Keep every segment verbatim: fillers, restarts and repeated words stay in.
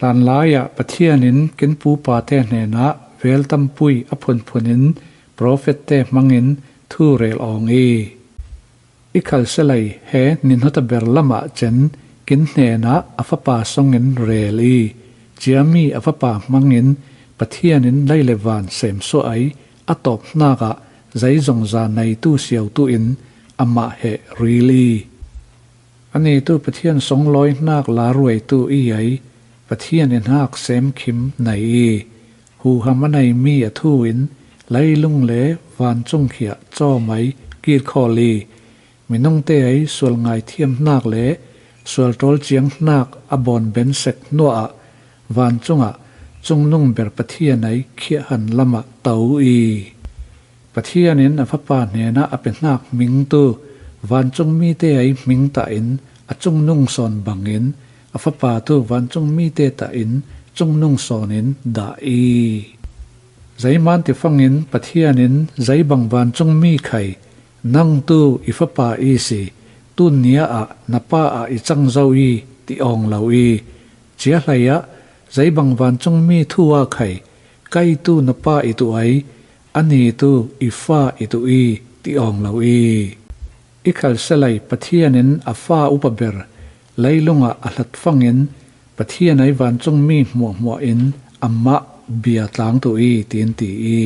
Tanlai-ah Pathian in kin pupate hnenah vel tampui a phunphunin profet-te hmangin thu rel awng i, i khalselai he ninhota ber lamah cen kin hnenah a fapa songin rel i, ciami a fapa hmangin Pathian in lei le van semsuah ai a tawp hnakah zeizongza neitu siautu in amah heh ril i, a nitu Pathian songlawi hnak laruaitu i ei, Pathian i hnak semkhim nei i, huham a neimi a thu in leilung le vancung khiah cawm ai kilkhawl i, minungte ei sual ngaithiam hnak le sual ṭawl ciang hnak a bawn bensek hnuah vancungah cungnung ber Pathian ei khiahhan lamah to i, Pathian in a fapa hnenah a pe hnak hmingtu vancung mite ei hming tahin a cungnung sawn bangin a fapa tu vancung mite tahin cungnung sawnin dah i. Zeiman tifangin Pathian in zeibang vancung mi khai nang tu i fapa i si, tun nia ah na pa ah i cang zo i ti awng lo i, cia hlei ah zeibang vancung mi thu ah khai kei tu na pa i tu ei, a nitu i fa i tu i ti awng lo i. I khalselai Pathian in a fa upa ber leilungah a hlatfangin Pathian ei vancung mi hmuahhmuah in amah bia tlang tu i, tiin ti i.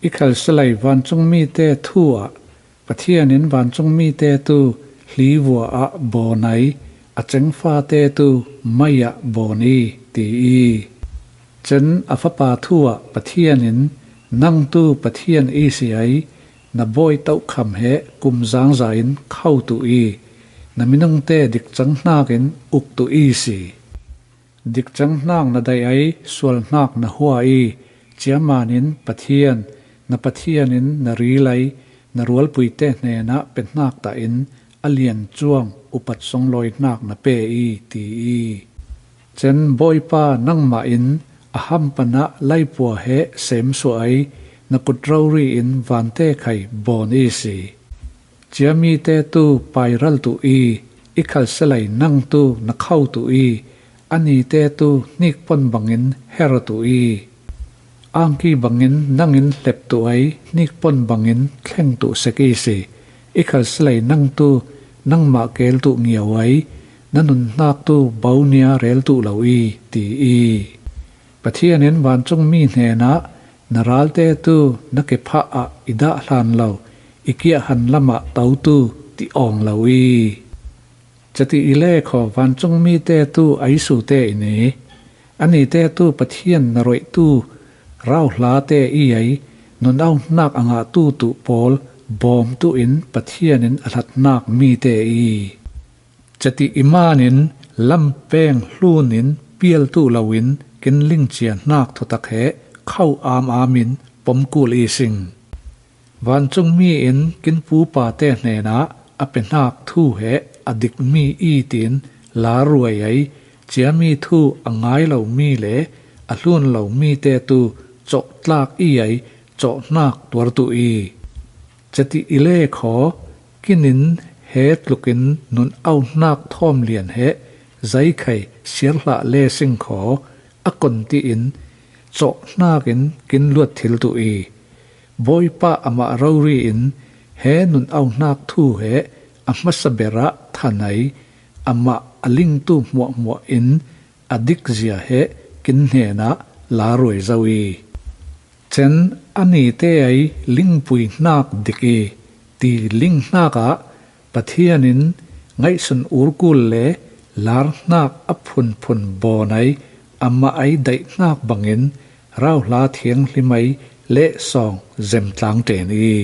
I khalselai vancung mite thu ah Pathian in vancung mite tu hlivua ah bawn ei, a cengfate tu mei ah bawn i, ti i. Cen a fapa thu ah Pathian in nang tu Pathian i si ei, na bawi tohkham he kum zangza in kho tu i, na minungte dikcang hnakin uk tu i si. Dikcang hnak na daih ei, sual hnak na hua i, ciamanin Pathian, na Pathian in na ril ei, na rualpuite hnenah pe hnak tahin a lian cuang upat songlawi hnak na pe i, ti i. Cen Bawipa nangmah in a ham panah laipua he semsuah ei, na kut rori in vante khai bawn i si. Ciamite tu pairal tu i, i khalselai nang tu na kho tu i, a nite tu hnikpon bangin her tu i. Angki bangin nangin hlep tu ei, hnikpon bangin thleng tu sek i si. I khalselai nang tu nangmah keel tu ngiau ei, na nun hnak tu bonia rel tu lo i, ti i. Pathian in vancung mi hnenah na ralte tu na kephah ah i dah hlan lo, i kiahhan lamah to tu ti awng lo i. Cati i le khaw vancung mite tu ei sute in i, a nite tu Pathian na roih tu rauhlate i ei, nun auhnak a ngah tu tu pawl bawm tu in Pathian in a hlat hnak mite i. Cati i manin lampeng hlun in pial tu lo in kin lingcia hnak thutak he kho am am in pomkul i sing. Vancung mi in kin pupa te hnenah a pe hnak thu he a dikmi i tin laruai ei, ciami thu a ngai lo mi le a hlun lo mite tu cawhtlak i ei, cawhhnak tuar tu i. Cati i le khaw, kinin he tlukin nun auhnak thawm lian he zeikhai siarhlah le sing khaw, a kon tiin cawhhnakin kin luat thil tu i. Bawipa amah rori in he nun auhnak thu he a hmasa berah than ei, amah a lingtu hmuahhmuah in a dikzia he kin hnenah laruai zo i. Cen a nite ei lingpui hnak dik i, ti ling hnakah Pathian in ngaihsun urkul le lar hnak a phunphun bawn ei, amah ei daih hnak bangin rauhla thianghlim ei lehsawng zemtlang ṭen i.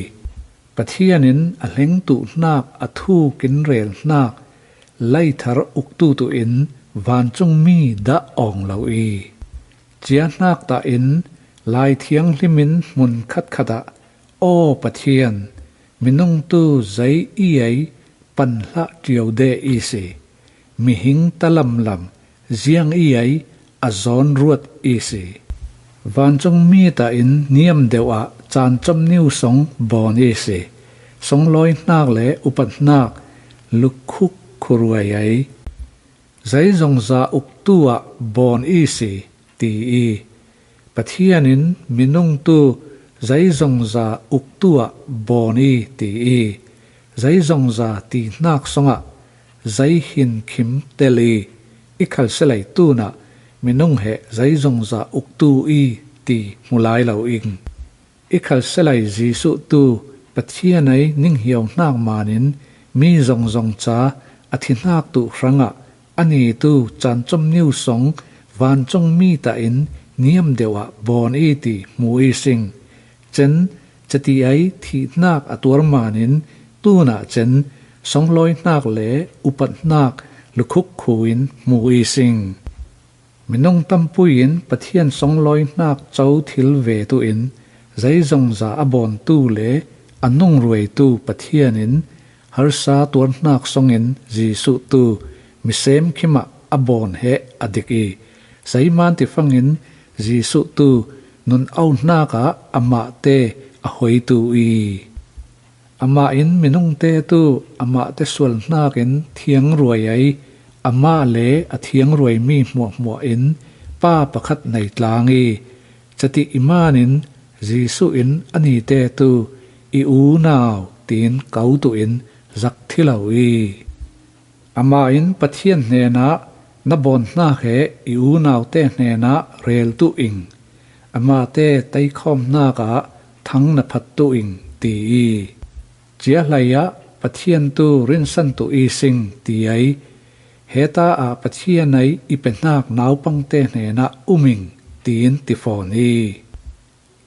Pathian in a hlengtuh hnak a thu kin rel hnak leithar uktu tu in vancung mi dah awng lo i. Cia hnak tah in lai thianghlim in hmun khatkhat ah, aw Pathian, minung tu zei i ei pan hlah ṭio de i si. Mihing ta lamlam ziang i ei a zawn ruat i si. Vancung mi tah in niam deuh ah caan com niu song bawn i si. Songlawi hnak le upat hnak lukhuk khuruai ei. Zeizongza uktu ah bawn i si, ti i. Pathian in minungtu zeizongza uktu ah bawn i, ti i. Zeizongza tihnak sungah zei hin khim tel i. I khalselai tunah minung he zeizongza uktu i, ti hmu lai lo ing. I khalselai Jesuh tu Pathian ei ninghiau hnak manin mi zongzong ca a thihnak tuh hrangah a nitu caan comniu song vancung mi tah in niam deuh ah bawn i ti hmu i sing. Cen cati ei thihnak a tuar manin tunah cen songlawi hnak le upat hnak lukhuk khu in hmu i sing. Minung tampui in Pathian songlawi hnak co thil ve tu in zeizongza a bawntu le a nungruaitu Pathian in harsa tuar hnak songin Jesuh tu misem khimah a bawn he a dik i, zeiman tifangin Jesuh tu nun auhnak ah amahte a hoitu i. Amah in minungte tu amahte sual hnakin thiangruai ei, amah le a thiangruaimi hmuahhmuah in Pa pakhat nei tlang i, cati i manin Jesuh in a nite tu i unau tiin ko tu in zak thi lo i. Amah in Pathian hnenah na bawn hnak he i unaute hnenah rel tu ing. Amahte teikhawm hnakah thang na phat tu ing, ti i. Cia hlei ah Pathian tu rinsan tu i sing, ti ei. Heta ah Pathian ei i pe hnak naupangte hnenah um ing, tiin ti fawn i.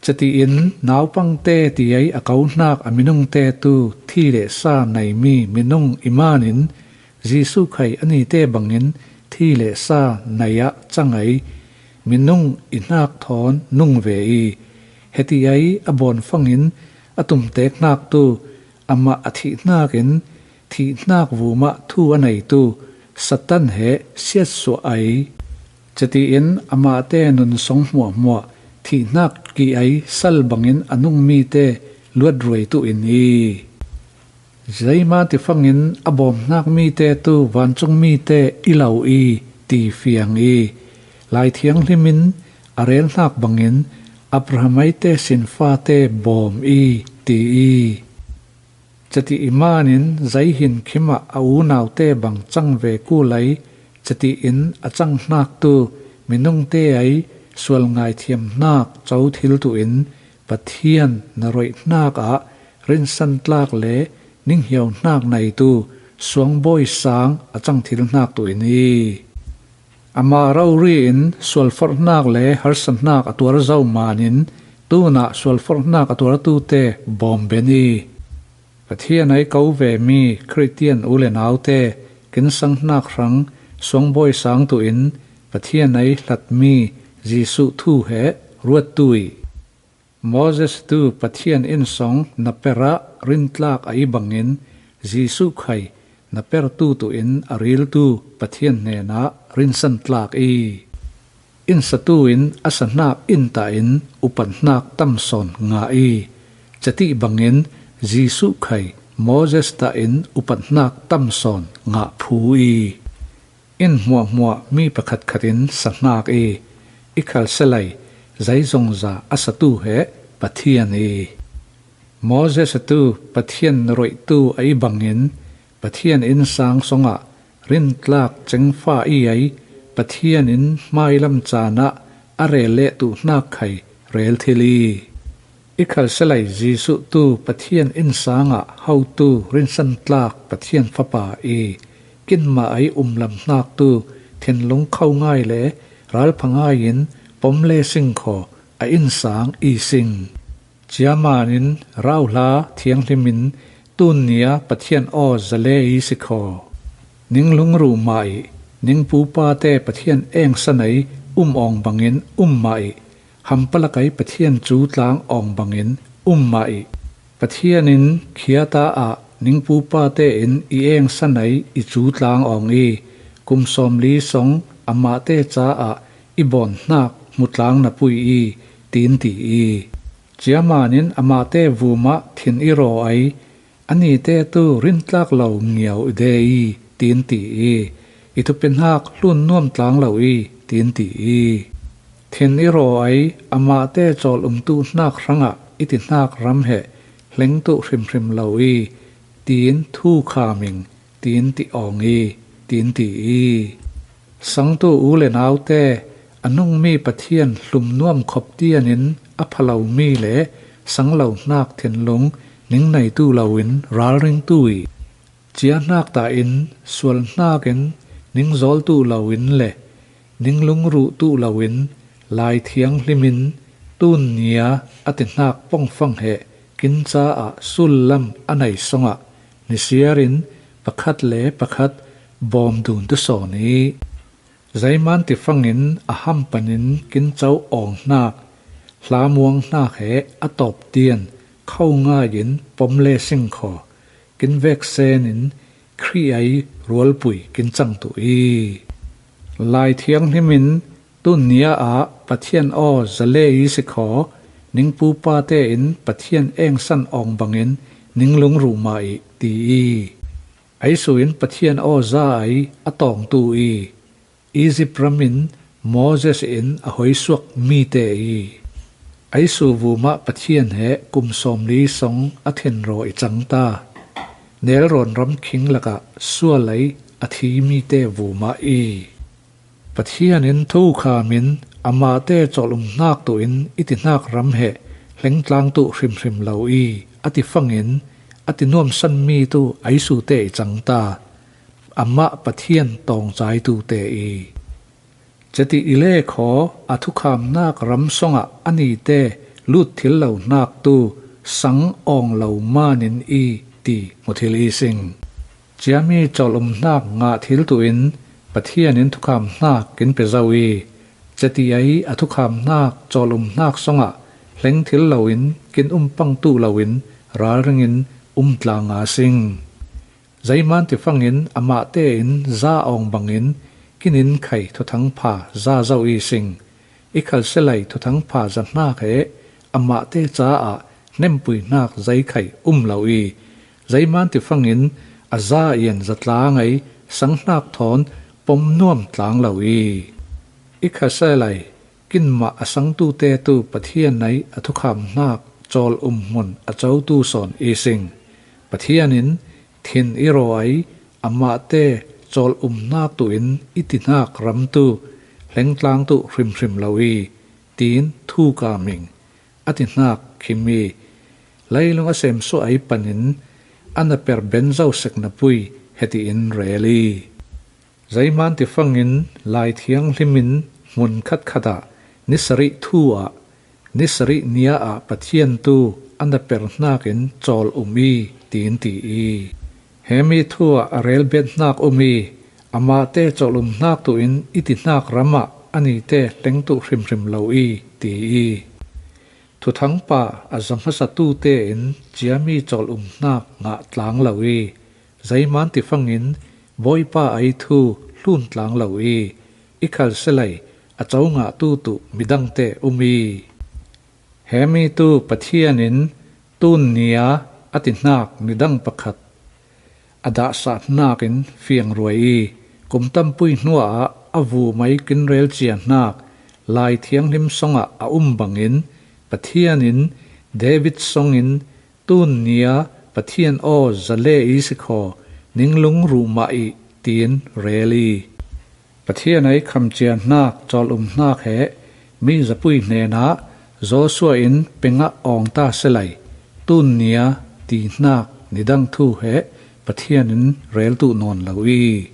Cati in naupangte ti ei a ko hnak a minungte tu thi le sa neimi minung i manin Jesuh khai a nite bangin thi le sa nei ah cang ei. Minung i hnak thawn nung ve i, heti ei a bawn fangin a tumtek hnak tu amah a thih hnakin thih hnak vumah thu a neitu Satan he siatsuah ei. Cati in amahte nun song hmuahhmuah thih hnak ki ei sal bangin a nungmite luatruai tu in i. Zeima tifangin a bawm hnak mite tu vancung mite i lo i ti fiang i. Lai Thianghlim in a rel hnak bangin Abraham eite sinfate bawm i ti i. Cati i manin zei hin khimah a unaute bang cang ve kulei cati in a cang hnak tu minungte ei sual ngaithiam hnak co thil tu in Pathian na roih hnak ah rinsan tlak le ninghiau hnak neitu suangbawi sang a cang thil hnak tu in i. Amah rori in sualforh hnak le harsa hnak a tuar zo manin tunah sualforh hnak a tuartute bawm ben i. Pathian ei ko vemi Khristian u le naute kinsang hnak hrang suangbawi sang tu in Pathian ei hlatmi Jesuh thu he ruat tu i. Moses tu Pathian innsong na per ah rintlak a i bangin Jesuh khai na pertu tu in a riltu Pathian hnenah rinsan tlak i. Innsatu in a sa hnak inn tah in upat hnak tam sawn ngah i. Cati bangin Jesuh khai Moses tah in upat hnak tam sawn ngah phu i. Inn hmuahhmuah mi pakhatkhat in sa hnak i, i khalselei zeizongza a satu he Pathian i. Moses atu Pathian na roihtu a i bangin Pathian innsang songah rintlak cengfa i ei Pathian in hmailam caan ah a rel leh tu hnak khai rel thil i. I khalselei Jesuh tu Pathian innsang ah hotu rinsan tlak Pathian Fapa i. Kinmah ei umlam hnak tu thinlung kho ngai le ralpha ngai in pom le singkhaw a innsang i sing. Cia manin rauhla thianghlim in tun nia Pathian aw zale i si khaw. Ning lungruh mah i, ning pupate Pathian engsa nei um awng bangin um mah i, hampalak ei Pathian cu tlang awng bangin um mah i. Pathian in khiata ah ning pupate in i engsa nei i cu tlang awng i, kum sawmli song amahte caah i bawn hnak hmutlang na pui i, tiin ti i. Cia manin amahte vumah thin i raw ei, a nite tu rintlak lo ngiau i de i, tiin ti i. i thupi hnak hlun nuam tlang lo i, tiin ti i. Thin i raw ai, amahte cawl umtu hnak hrangah i ti hnak ram he hleng tuh hrimhrim lo i, tiin thu kham ing, tiin ti awng i, tiin ti i. Sangtu u le naute, a nungmi Pathian hlum nuam khop tianin a phalomi le sanglo hnak thinlung ning neitu loin ralringtu i, cia hnak ta in, sual hnakin, ning zawltu loin le ning lungruhtu loin, Lai Thianghlimin tun nia a ti hnak pongfang he kin caah sullam a nei songah nisiarin pakhat le pakhat bawm dun tu sawn i, zeiman tifangin a ham panin kin co awng hnak, hlamuang hnak he a tawp tian kho ngaiin pom le sing khaw kin vek senin Khrih ai rualpui kin cang tu i. Lai Thianghlimin tun nia ah Pathian aw zale i si khaw, ning pupa tein Pathian engsan awng bangin ning lungruh mah i ti i. Aisu in Pathian aw za ai a tawngtu i, Egypt ramin Moses in a hoisuak mite i, aisu vumah Pathian he kum sawmli song a thinraw i cangta, nelrawn ram khing lakah sual ai a thi mite vumah i, Pathian in thu khamin amahte cawl um hnak tuin i ti hnak ram he hlengtlang tuh hrimhrim lo i, a ti fangin a ti nuamsan mi tu aisute i cangta, amah Pathian tawngcaitute i. Ceti i le khaw a thukhamnak ram songah a nite lut thil lo hnak tu sang awng lo manin i ti hmu thil i sing. Ciami cawl um hnak ngah thil tuin Pathian in thukham hnak kin pe zo i, ceti ai a thukham hnak cawl um hnak songah hleng thil loin kin um pang tuh loin ralringin um tlang a sing. Zeiman tifangin amahte in za awng bangin kinin khai thuthang pha za zo i sing. I khalselai thuthang pha za hnak he amahte caah hnempui hnak zei khai um lo i, zeiman tifangin a za ian za tlang ai sang hnak thawn pom nuam tlang lo i. I khalselai kinmah a sangtute tu Pathian ai a thukham hnak cawl um hmun a cotu sawn i sing. Pathian in thin i raw ai, amahte cawl um hnak tuin i ti hnak ram tu hlengtlang tuh hrimhrim lo i, tiin thu khaming, a ti hnak khim i, leilung a semsuah ai panin a na per ben zo sek na pui heti in rel i. Zeiman tifangin Lai Thianghlimin hmun khatkhat ah ni sarih thu ah, ni sarih nia ah Pathian tu a na per hnakin cawl um i, tiin ti i. Hemi thu ah a rel bet hnak um i, amahte cawl um hnak tuin i ti hnak ram ah a nite hleng tuh hrimhrim lo i, ti i. Thuthangpa a za hmasatu tein ciami cawl um hnak ngah tlang lo i, zeiman tifangin Bawipa ai thu hlun tlang lo i, i khalselai a co ngahtu tuh midangte um i. Hemi tu Pathian in tun nia a ti hnak midang pakhat a dahsah hnakin fiangruai i, kum tampui hnuah a vumai kinrel cia hnak Lai Thianghlim songah a um bangin Pathian in David songin tun nia Pathian aw zale i sikhaw, ning lungruh mah i, tiin rel i. Pathian ai khamcia hnak cawl um hnak he mi zapui hnenah Joshua in pengah awng ta selai tun nia ti hnak nidang thu he Pathian in rel tuh nawn lo i.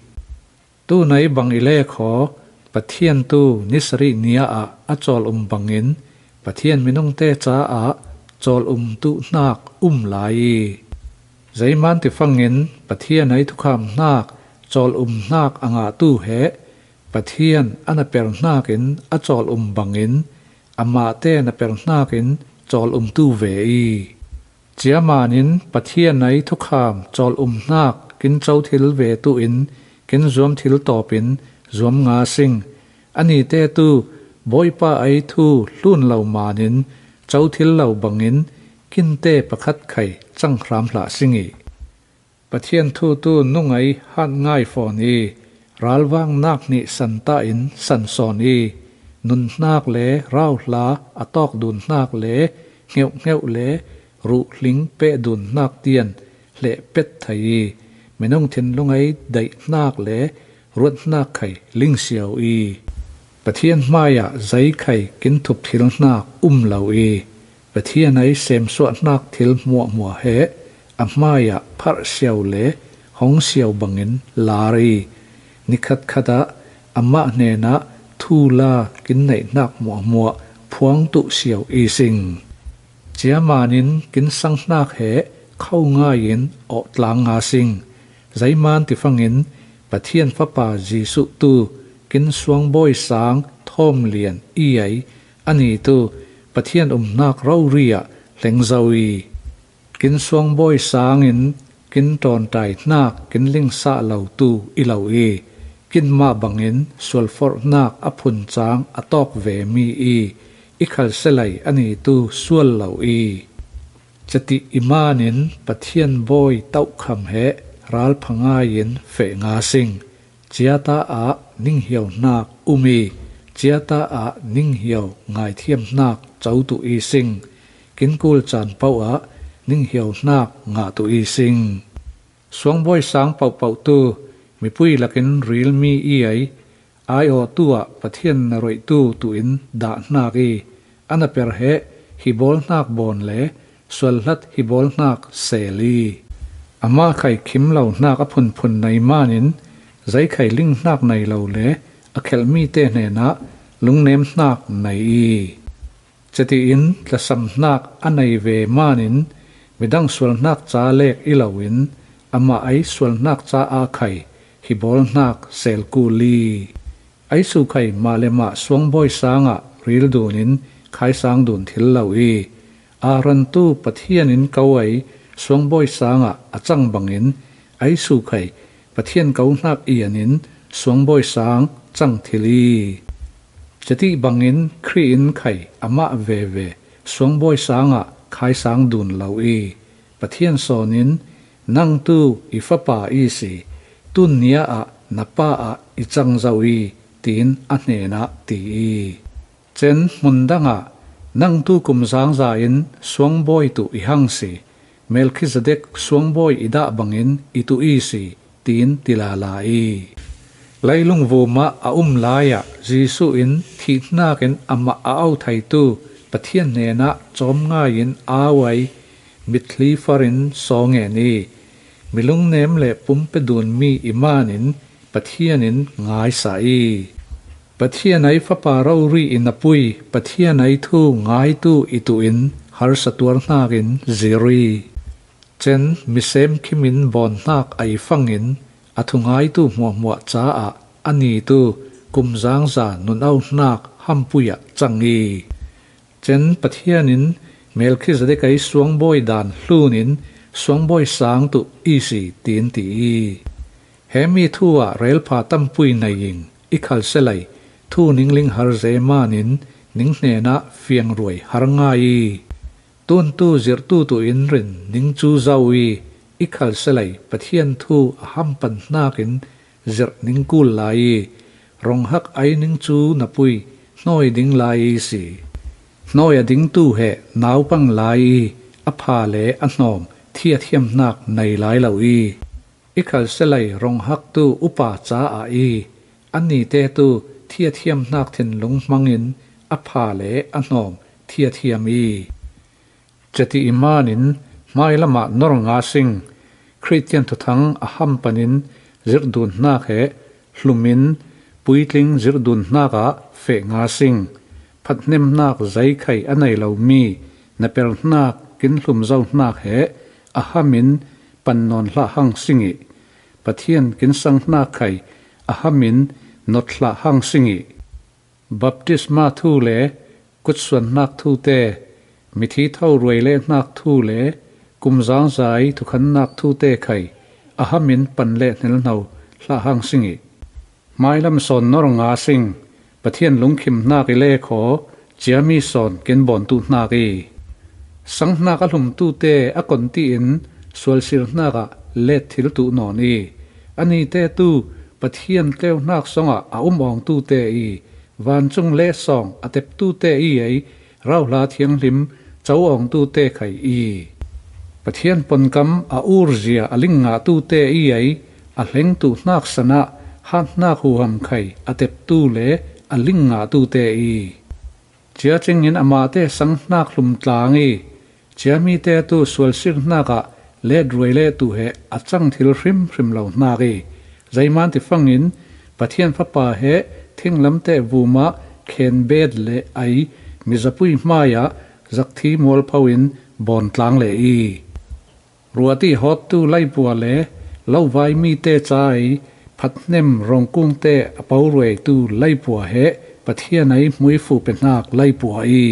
Tunai bang i le khaw, Pathian tu ni sarih nia ah a cawl um bangin Pathian minungte caah cawl um tuh hnak um lai i. Zeiman tifangin Pathian ai thukham hnak cawl um hnak a ngahtu he Pathian a na per hnakin a cawl um bangin amahte na per hnakin cawl umtu ve i. Ciamanin Pathian ai thukham cawl um hnak kin co thil ve tuin kin zuam thil tawpin zuam nga sing. A nite tu Bawipa ai thu hlun lo manin co thil lo bangin kinte pakhat khai cang hram hlah sing i. Pathian thu tu nung ai hat ngai fawn i, Ralvangnak hnih san ta in san sawn i, nunhnak le rauhla a tawk dunhnak le hngeungheu le ruhhling peh dunhnak tian hleh pet thei i, minung thinlung ei daihnak le ruathnak khai lingsiau i, Pathian hmaiah zeikhai kin thup thilhnak um lo i, Pathian ei semsuahnak thil hmuahhmuah he a hmaiah pharh siau le hong siau bangin lar i, nikhatkhat ah amah hnenah thu la kin neihnak hmuahhmuah phuang tuh siau i sing. Ciamanin kin sanghnak he kho ngaiin awhtlang nga sing. Zeiman tifangin Pathian Fapa Jesuh tu kin suangbawi sang thawm lian i ei, ani tu Pathian umnak rori ah hleng zo i, kin suangbawi sangin kin ṭawnṭaihnak kin lingsah lo tu i lo i, kinmah bangin sualforhnak a phun cang a tawk ve mi i, i khalselei ani tu sual lo i, cati i manin Pathian bawi tauhkham he ralpha ngaiin feh nga sing. Ciata ah ninghiauhnak um i, ciata ah ninghiau ngaithiamhnak co tuh i sing. Kin kul caan paoh ah ninghiauhnak ngah tuh i sing. Suangbawi sang pohpoh tu mipui lakin ril mi i ei, aiawhtu ah Pathian na roihtu tuin dahhnak i, a na per he hi bawlhnak bawn le sualhlat hi bawlhnak seel i, amah khai khim lohnak a phunphun nei manin, zeikhai linghnak nei lo le a khelh mite hnenah lungnemhnak nei i, catiin tlasamhnak a nei ve manin, midang sualhnak ca lek i loin, amah ei sualhnak caah khai hi bawlhnak seel kul i, ei sukhai mah le mah suangbawi sangah ril dunin khaisang dun thil lo i, Aaron tu Pathian in ko ei suangbawi sangah a cang bangin, ei sukhai Pathian kohnak ianin suangbawi sang cang thil i, cati bangin Khrih in khai amah veve suangbawi sangah khaisang dun lo i, Pathian sawnin, nang tu i fapa i si, tun nia ah na pa ah i cang zo i, tiin a hnenah ti i, cen hmun dangah, nang tu kumzangza in suangbawi tuh i hang si, Melkhizedek suangbawi i dah bangin i tuh i si, tiin ti lala i, leilung vumah a um lai-ah Jesuh in thihnak in amah a au theitu Pathian hnenah cawm ngaiin au ei, mitthli farin sawngen i, milungnem le pumpe dunmi i manin Pathian in ngaisa i, Pathian ei fapa rori i napui Pathian ei thu ngaitu i tuhin harsa tuarhnakin zir i, cen misem khimin bawnhnak a i fangin a thungaitu hmuahhmuah caah a nitu kumzangza nunauhnak hampui ah cang i, cen Pathian in Melkhizedek ei suangbawi dan hlunin suangbawi sang tuh i si, tiin ti i, hemi thu ah relpha tampui nei ing, i khalselei thu ningling har ze manin ning hnenah fiangruai har ngai i, tuntu zirhtu tuhin rin ning cu zo i, i khalselei Pathian thu a hampan hnakin zirh ning kul lai i, ronghak ei ning cu napui hnawi ding lai i si. Hnawi a dingtu he naupang lai i, a pha le a hnawm thi a thiamhnak nei lai lo i, i khalselei ronghaktu upa caah i, a nite tu thi a thiamhnak thinlung hmangin a pha le a hnawm thi a thiam i, cati i manin hmailamah nor nga sing. Khristian thuthang a ham panin zirh dunhnak he hlumin puitling zirh dunhnak ah feh nga sing. Phathnemhnak zeikhai a nei lomi na perhnak kin hlum zohnak he a hamin pan nawn hlah hang sing i, Pathian kin sanghnak khai a hamin not hlah hang sing i, baptisma thu le kutsuanhnak thute, mithi tho ruai lehnak thu le kumzangzai thukhannak thute khai a hamin pan le hnelhno hlah hang sing i, hmailam sawn nor nga sing. Pathian lungkhimhnak i lekhaw ciami sawn kin bawn tuhnak i, sanghnak a hlumtute a kon tiin sualsirhnak ah let thil tuh nawn i, a nite tu Pathian tleuhnak songah a um awngtute i, vancung le sawng a teptute i ei, rauhla thianghlim co awngtute khai i, Pathian ponkam a urzia a ling ngahtute i ei, a hlengtuhnak sanah hathnak huham khai a teptu le a ling ngahtute i, ciacingin amahte sanghnak hlum tlang i, ciamite tu sualsirhnak ah letruai le tuhe a cang thil hrimhrim lo hnak i, zeiman tifangin Pathian Fapa he thinglamteh vumah khenbet le ai mizapui hmaiah zakthi mualpho in bawn tlang le i, ruati hawttu laipua le lovai mite ca ei phathnem rongkungte a poruaitu laipua he Pathian ei hmuifu pehnak laipua i,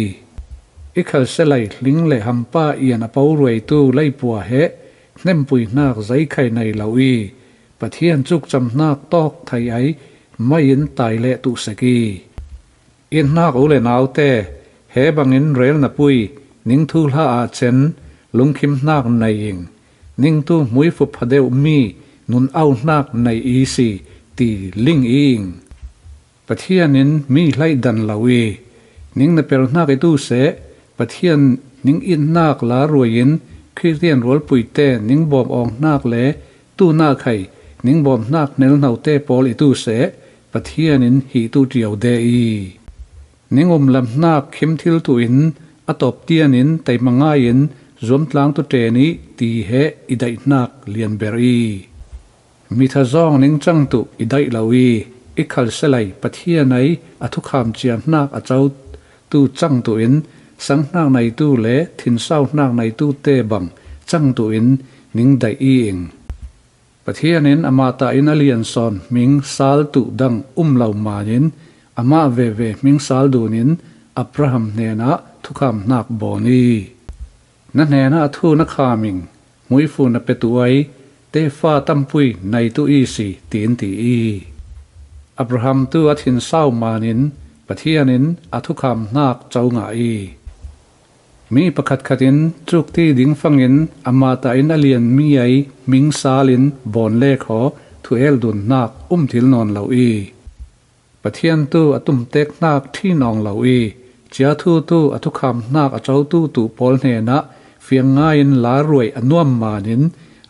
i khalselai hling le hampa ian a poruaitu laipua he hnempuihnak zeikhai nei lo i, Pathian cukcamhnak tawk thei ei mai in tai le tuhsek i, Inhnak u le naute, he bangin rel napui, ning thuhla ah cen, lungkhimhnak nei ing, ning tu hmuifu phadeuh mi nun auhnak nei i si, ti ling i ing. Pathian in mi hlaihdan lo i, ning na perhnak i tu seh, Pathian ning inhnak la ruai in Khristian rualpuite ning bawm awng hnak le tunah khai ning bawm hnak hnelhnote pawl i tu seh, Pathian in hih tu ṭiau de i, ning umlam hnak khim thil tu in a tawp tian in taima ngai in zuamtlang tu ṭen i ti he i daih hnak lianber i, mi thazawng ning cang tu i daih lo i, i khalselai Pathian ei a thukham ciam hnak a co tu cang tu in sanghnak neitu le thinsau hnak neitute bang cang tu in ning daih i ing. Pathian in amah ta in a liansawn hming sal tuh dang um lo manin amah veve hming sal dun in Abraham hnenah thukham hnak bawn i, na hnenah thu na kham ing, hmuifu na petu ei tefa tampui neitu i si, tiin ti i. Abraham tu a thinsau manin Pathian in a thukham hnak co ngah i, mi pakhatkhat in cukti ding fangin amah ta in a lian mi ei hming sal in bawn lekhaw thu el dun hnak um thil nawn lo i, Pathian tu a tumtek hnak ṭhin awng lo i, ciathu tu a thukham hnak a cotu tu pawl hnenah fiang ngai in la ruai a nuam manin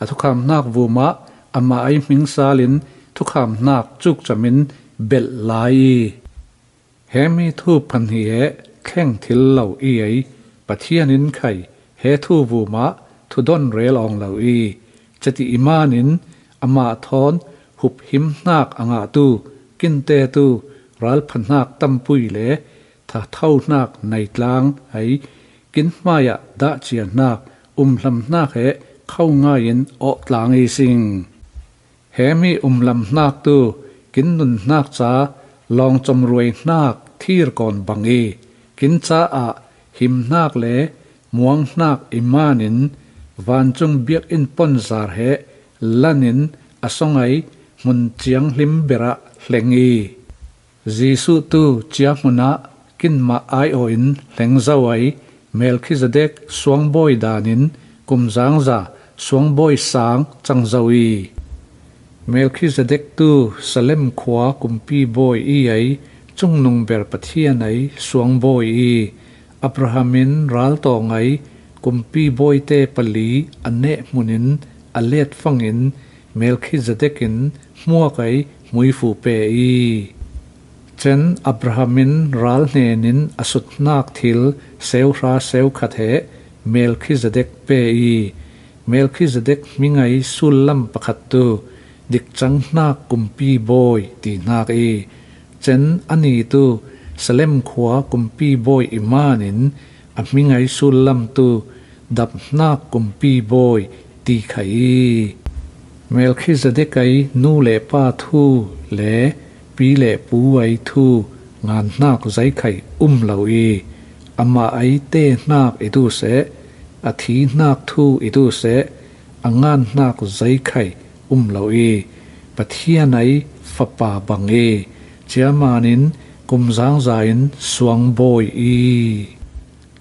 a thukham hnak vumah amah ei hming sal in thukham hnak cukcam in belh lai i, he mi thu pahnih he thleng thil lo i ei, Pathian in khai he thu vumah thudon rel awng lo i, ceti i manin amah thawn huphim hnak a ngahtu kinte tu ralpha hnak tampui le thatho hnak nei tlang ei, kin hmaiah dahcia hnak umhlam hnak he kho ngai in awh tlang i sing. He mi umlam hnak tu kin nun hnak ca lawngcom ruai hnak thir kawn bang i, kin caah him hnak le muang hnak i manin vancung biakinn ponzar he lan in a song ei hmun cianghlim berah hleng i, Jesuh tu ciahmun ah kinmah aiawh in hleng zo ei Melkhizedek suangbawi dan in kumzangza suangbawi sang cang zo i, Melkhizedek tu Salem khua kumpi bawi i ei cungnung ber Pathian ei suangbawi i, Abraham in raltawng ei kumpi bawite pali a neh hmun in a let fangin Melkhizedek in hmuak ei hmuifu pe i, cen Abraham in ral hnen in a sut hnak thil seuhra seukhat he Melkhizedek pe i, Melkhizedek hming ei sullam pakhat tu dikcang hnak kumpi bawi ti hnak i, cen ani tu Salem khua kumpi bawi i manin a hming ei sullam tu dap hnak kumpi bawi ti khai i, Melkhizedek ei nu le pa thu le pi le pu ei thu ngan hnak zeikhai um lo i, amah ei te hnak i tu seh, a thi hnak thu i tu seh, a ngan hnak zeikhai um lo i, Pathian ei fapa bang i, ciamanin kumzangza in suangbawi i,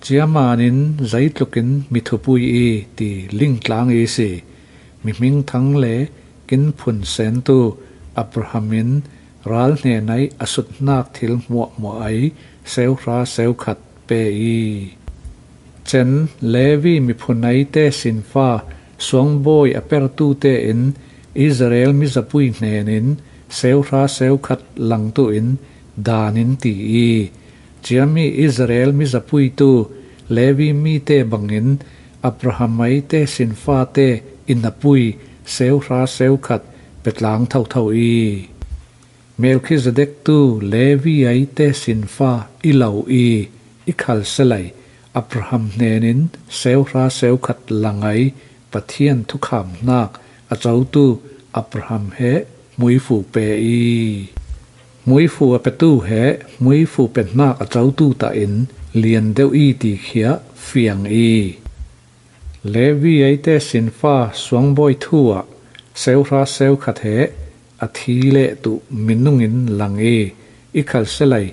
ciamanin zeitlukin mi thupui i ti lingtlang i si. Mihming thang le kin phun sentu Abraham in ral hnenai a suthnak thil hmuahmuah ai seuhra seukhat pe i. Cen Levi miphun aite sinfa suangbawi a pertute in Israel mizapui hnenin seuhra seukhat langtuin dan in ti i. Ciami Israel mizapuitu Levi mite bangin Abraham aite sinfate innapui seuhra seukhat petlang thotho i. Melkhizedek tu Levi aite sinfa i lo i, i khalselai Abraham hnenin seuhra seukhat langai Pathian thukham hnak a cotu Abraham he hmuifu pe i. Hmuifu a petu he hmuifu pe hnak a cotu tahin lian deuh i ti khiah fiang i. Levi aite sinfa suangbawi thu ah seuhra seukhat he a thi leh tuh minungin lang i, i khalselai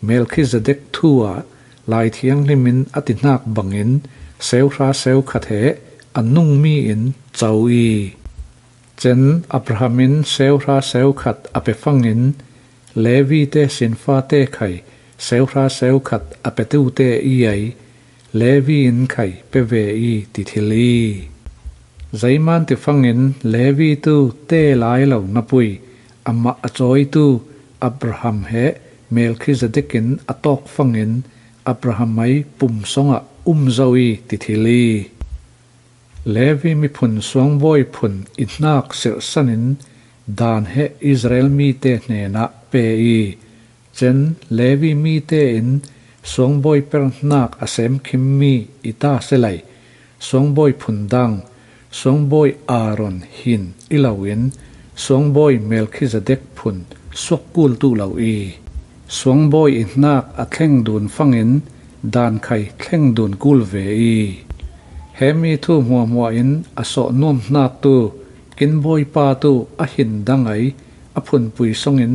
Melkhizedek thu ah Lai Thianghlim in a tihnak bangin seuhra seukhat he a nungmi in co i. Cen Abraham in seuhra seukhat a pe fangin Levi te sinfate khai seuhra seukhat a petute i ai, Levi in khai pe ve i ti thil i. Zeiman ti fangin Levi tu te lai lo napui amah a cawitu Abraham he Melkhizedek in a tawk fangin Abraham ai pum songah um zo i ti thil i. Levi miphun suangbawi phun i hnak sirhsanin dan he Israel mite hnenah pe i. Cen Levi mite in suangbawi per hnak a semkhimmi i ta selai suangbawi phun dang, suangbawi Aaron hin i loin suangbawi Melkhizedek phun suak kul tu lo i. Suangbawi i hnak a thleng dun fangin dan khai thleng dun kul ve i. Hemi thu hmuahmuah in a sawh nuam hnak tu kin bawipa tu a hin dang ai a phunpui songin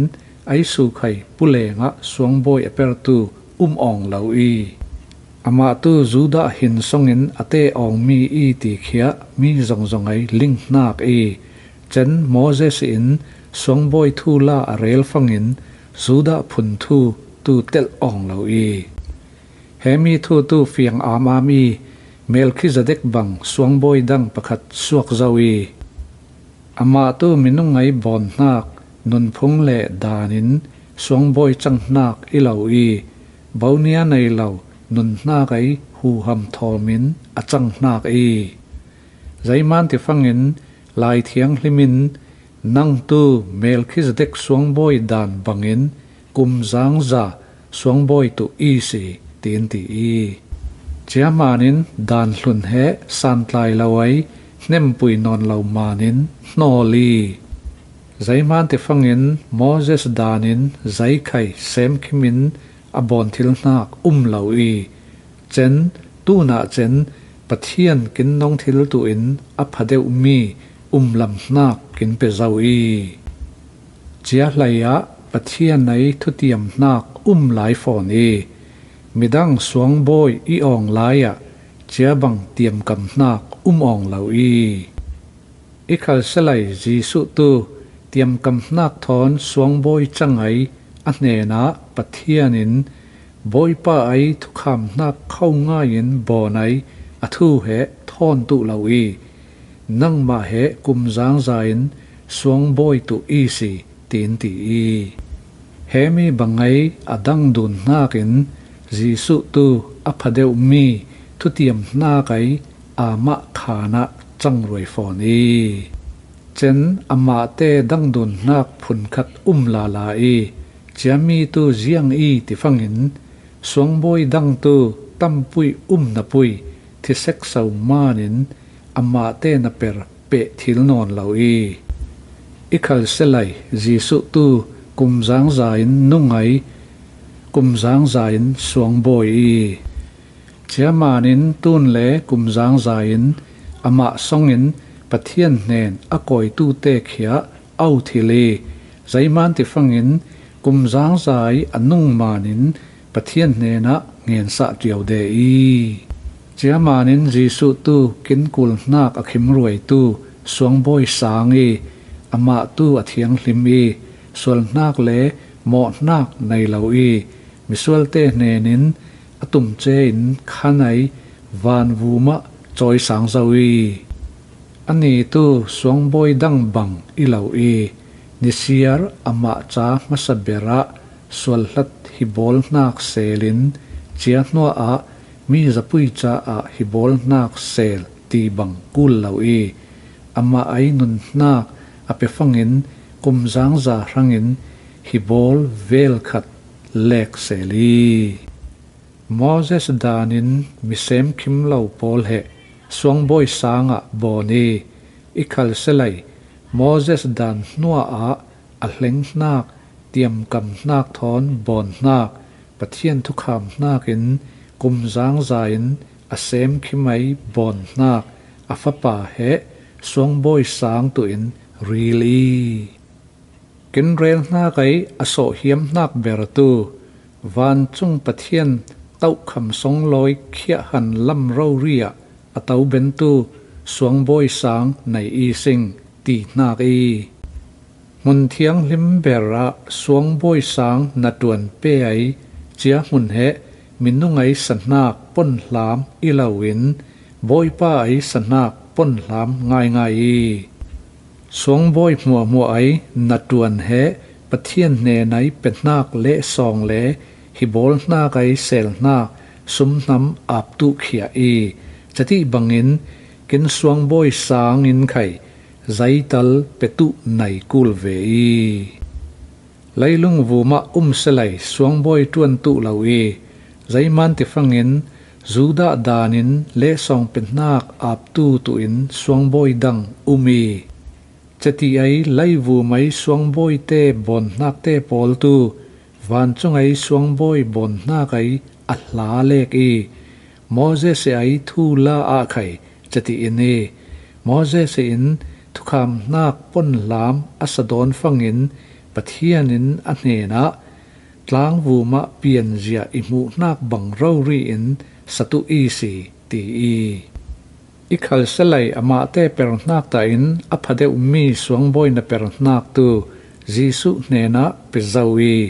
ai su khai puleng ah suangbawi a pertu um awng lo i. Amah tu Judah hin songin a te awngmi i ti khiah mi zongzong ai ling hnak i. Cen Moses in suangbawi thu la a rel fangin Judah phun thu tu telh awng lo i. Hemi thu tu fiang amam i Melkhizedek bang suangbawi dang pakhat suak zo i. Amah tu minung ai bawn hnak nunphung le danin suangbawi cang hnak i lo i, bonia nei lo nun hnak ai huham thawmin a cang hnak i. Zeiman ti fangin Lai Thianghlim in nang tu Melkhizedek suangbawi dan bangin kumzangza suangbawi tuh i si, tiin ti i. Ciamanin dan hlun he santlai lo ai hnempui nawn lo manin hnawl i. Zeiman ti fangin Moses danin zeikhai semkhimin a bawn thil hnak um lo i. Cen tunah cen Pathian kin nong thil tuin a phadeuhmi umlam hnak kin pe zo i. Cia hlei ah Pathian ei thutiam hnak um lai fawn i, midang suangbawi i awng lai ah cia bang tiamkam hnak um awng lo i. I khalselai Jesuh tu tiamkam hnak thawn suangbawi cang ai a hnenah Pathian in Bawipa ei thukham hnak kho ngaiin bawn ai a thu he thawn tuh lo i, nangmah he kumzangza in suangbawi tuh i si, tiin ti i. Hemi bang ei a dang dun hnakin Jesuh tu a phadeuhmi thutiam hnak ei amah khanah cangruai fawn i. Cen amahte dang dun hnak phunkhat um lala i, ciami tu ziang i ti fangin suangbawi dang tu tampui um napui thisek so manin amahte na per peh thil nawn lo i. I khalselai Jesuh tu kumzangza in nung ai, kumzangza in suangbawi i. Ciamanin tun le kumzangza in amah songin Pathian hnen a kawitute khiah au thil i, zeiman ti fangin kumzangza i a nung manin Pathian hnenah ngensah ṭiau de i. Ciamanin Jesuh tu kinkul hnak a khimruaitu suangbawi sang i, Amah tu a thianghlim i, sualhnak le mawhhnak nei lo i, misualte hnenin a tumce in khanai vanvumah cawisang zo i, ani tu suangbawi dang bang i lo i, nisiar amah ca hmasa berah sualhlat hibawlhnak selin cia hnuah mi zapui caah hibawlhnak sel ti bang kul lo i, amah ei nunhnak a pia fangin kumzangza hrangin hibawl velkhat lek sel i. Moses danin mi semkhim lo pawl he suangbawi sangah bawn i, i khalselei Moses dan hnuah a hlenghnak, tiamkamhnak thawn bawnhnak, Pathian thukham hnakin kumzangza in a semkhim ei bawnhnak a fapa he suangbawi sang tuin ril i. Kinrel hnak ei a sawhhiamhnak bertu vancung Pathian tohkham songlawi khiahhan lam rori ah a tobentu suangbawi sang nei i sing ti hnak i. Hmun thianghlim berah suangbawi sang na ṭuan pe ei cia hmun he minung ei sahnak ponhlam i loin Bawipa ei sahnak ponhlam ngaingai i. Suangbawi hmuahhmuah ei na ṭuan he Pathian hnen ei pehnak lehsawng le hibawlhnak ei selhnak sumhnam aptuhkhiah i, catih bangin kin suangbawi sangin khai zeital petuh nei kul ve i. Leilung vumah um selei suangbawi ṭuantuh lo i, zeiman tifangin Judah danin lehsawng pehnak aptu tuin suangbawi dang um i. Cati ei leivum ei suangbawite bawnhnakte pawltu vancung ei suangbawi bawnhnak ei a hla lek i, Moses ei thu la ah khai cati in i, Moses in thukham hnak ponhlam a sa dawn fangin Pathian in a hnenah tlangvumah pianzia i hmuhhnak bang rori in satuh i si ti i. I khalselei amahte perhnak tahin a phadeuhmi suangbawi na perhnak tu Jesuh hnenah pe zo i,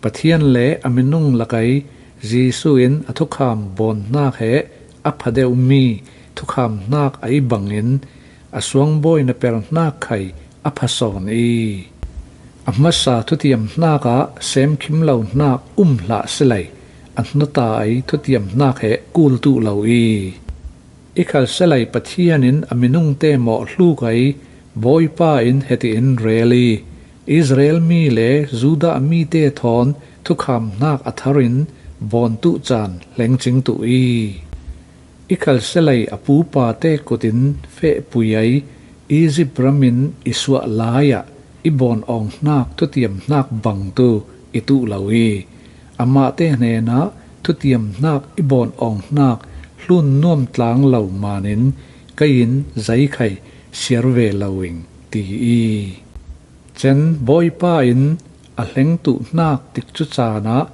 Pathian le a minung lakei Jesuh in a thukham bawnhnak he a phadeuhmi thukham hnak a i bangin a suangbawi na perhnak khai a phasawn i. A hmasa thutiam hnakah semkhim lo hnak um hlah selei a hnuta ei thutiam hnak he kultuh lo i. I khalselei Pathian in a minungte mawhhluk ei Bawipa in hetin rel i, Israel mi le Judah mite thawn thukham hnak a tharin bawntuh caan hlengcing tuh i. I khalselei a pupate kutin fehpui ei Egypt ramin i suah lai-ah i bawn awng hnak thutiam hnak bangtu i tuh lo i, amahte hnenah thutiam hnak i bawn awng hnak hlun nuam tlang lo manin kei in zeikhai siar ve lo ing ti i. Cen Bawipa in a hlengtuh hnak tikcu caan ah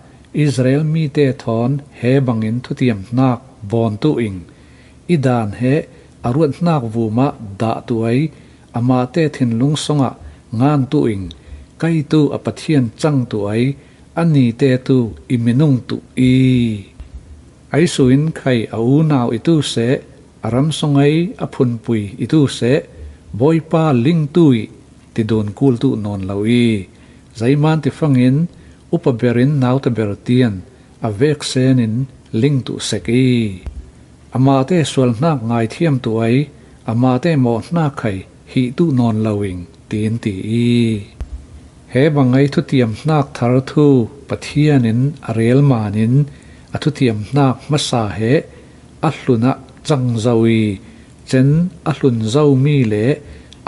Israel mite thawn he bangin thutiam hnak bawntuh ing. I daan he a ruat hnak vumah dahtuh ei, amahte thinlung songah ngantuh ing. Kei tu a Pathian cangtuh ei, a nite tu i minung tuh i. Ei su in khai a unau i tu seh, a ramsong ei a phunpui i tu seh, Bawipa lingtu i tidun kultuh nawn lo i. Zeiman tifangin upa berin nauta ber tian a veksenin lingtuh sek i. Amahte sualhnak ngaithiamtuh ei, amahte mawhhnak khai hihtuh nawn lo ing tiin ti i. He bang ei thutiam hnak thar thu Pathian in a rel manin a thutiam hnak hmasa he a hlun ah cang zo i, cen a hlun zomi le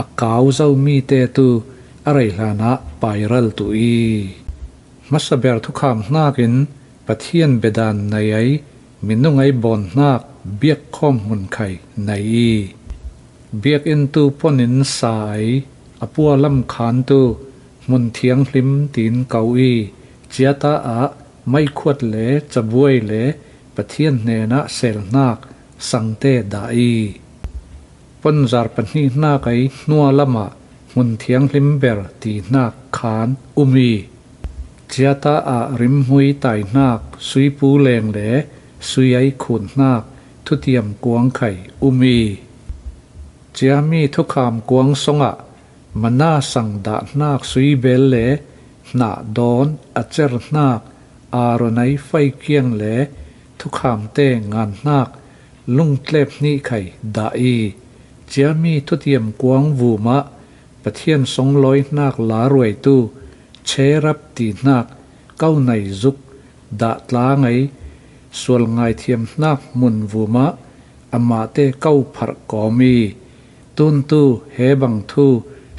a kau zomite tu a rei hlanah pairal tuh i. Hmasa ber thukham hnakin Pathian bedan nei ei minung ei bawn hnak biakkhawm hmun khai nei i. Biakinn tu pon in sa ei a pualam khan tu hmun thianghlim tiin ko i, ciata ah meikhuat le cabuai le Pathian hnenah sel hnak sangte dah i. Ponzar pahnih hnak ei hnualam ah hmun thianghlim ber ti hnak khaan um i, ciata ah rimhmui tai hnak, suipu leng le sui-ei khun hnak, thutiam kuang khai um i, ciami thukham kuang songah mana sang dah hnak suibel le hnah dawn a cer hnak, Aaron ei faikiang le thukhamte ngan hnak lungtlep hnih khai dah i, ciami thutiam kuang vumah Pathian songlawi hnak laruaitu cherab ti hnak kaunai zuk dah tlang ei sual ngaithiam hnak hmun vumah amahte ko pharh kawm i, tuntu he bang thu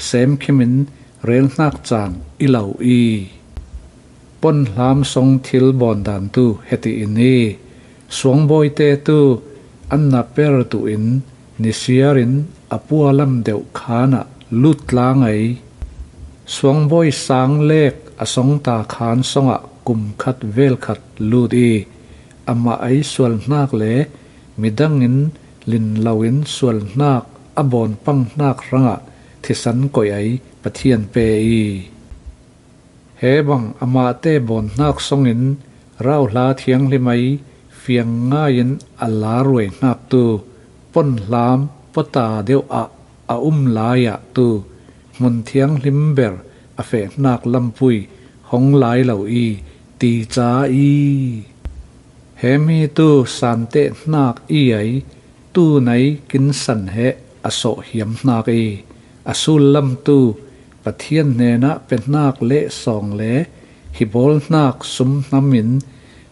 semkhimin rel hnak caan i lo i, ponhlam song thil bawndantu heti in i, suangbawite tu an na per tu in nisiarin a pualam deuh khaan ah lut tlang ei. Suangbawi sang lek a songta khaan songah kum khat vel khat lut i, amah ei sual hnak le midangin lin loin sual hnak a bawn pang hnak hrangah thisan koih ei Pathian pe i, he bang amahte bawn hnak songin rauhla thianghlim ei fiang ngaiin a laruai hnak tu, ponhlam pota deuh ah a um lai-ah tu, hmun thianghlim ber a feh hnak lampui hong lai lo i, ti ca i, he mi tu santeh hnak i ei, tunei kinsan he a sawh hiam hnak i, a sullam tu Pathian hnenah pe hnak lehsawng le hibawl hnak sum hnamin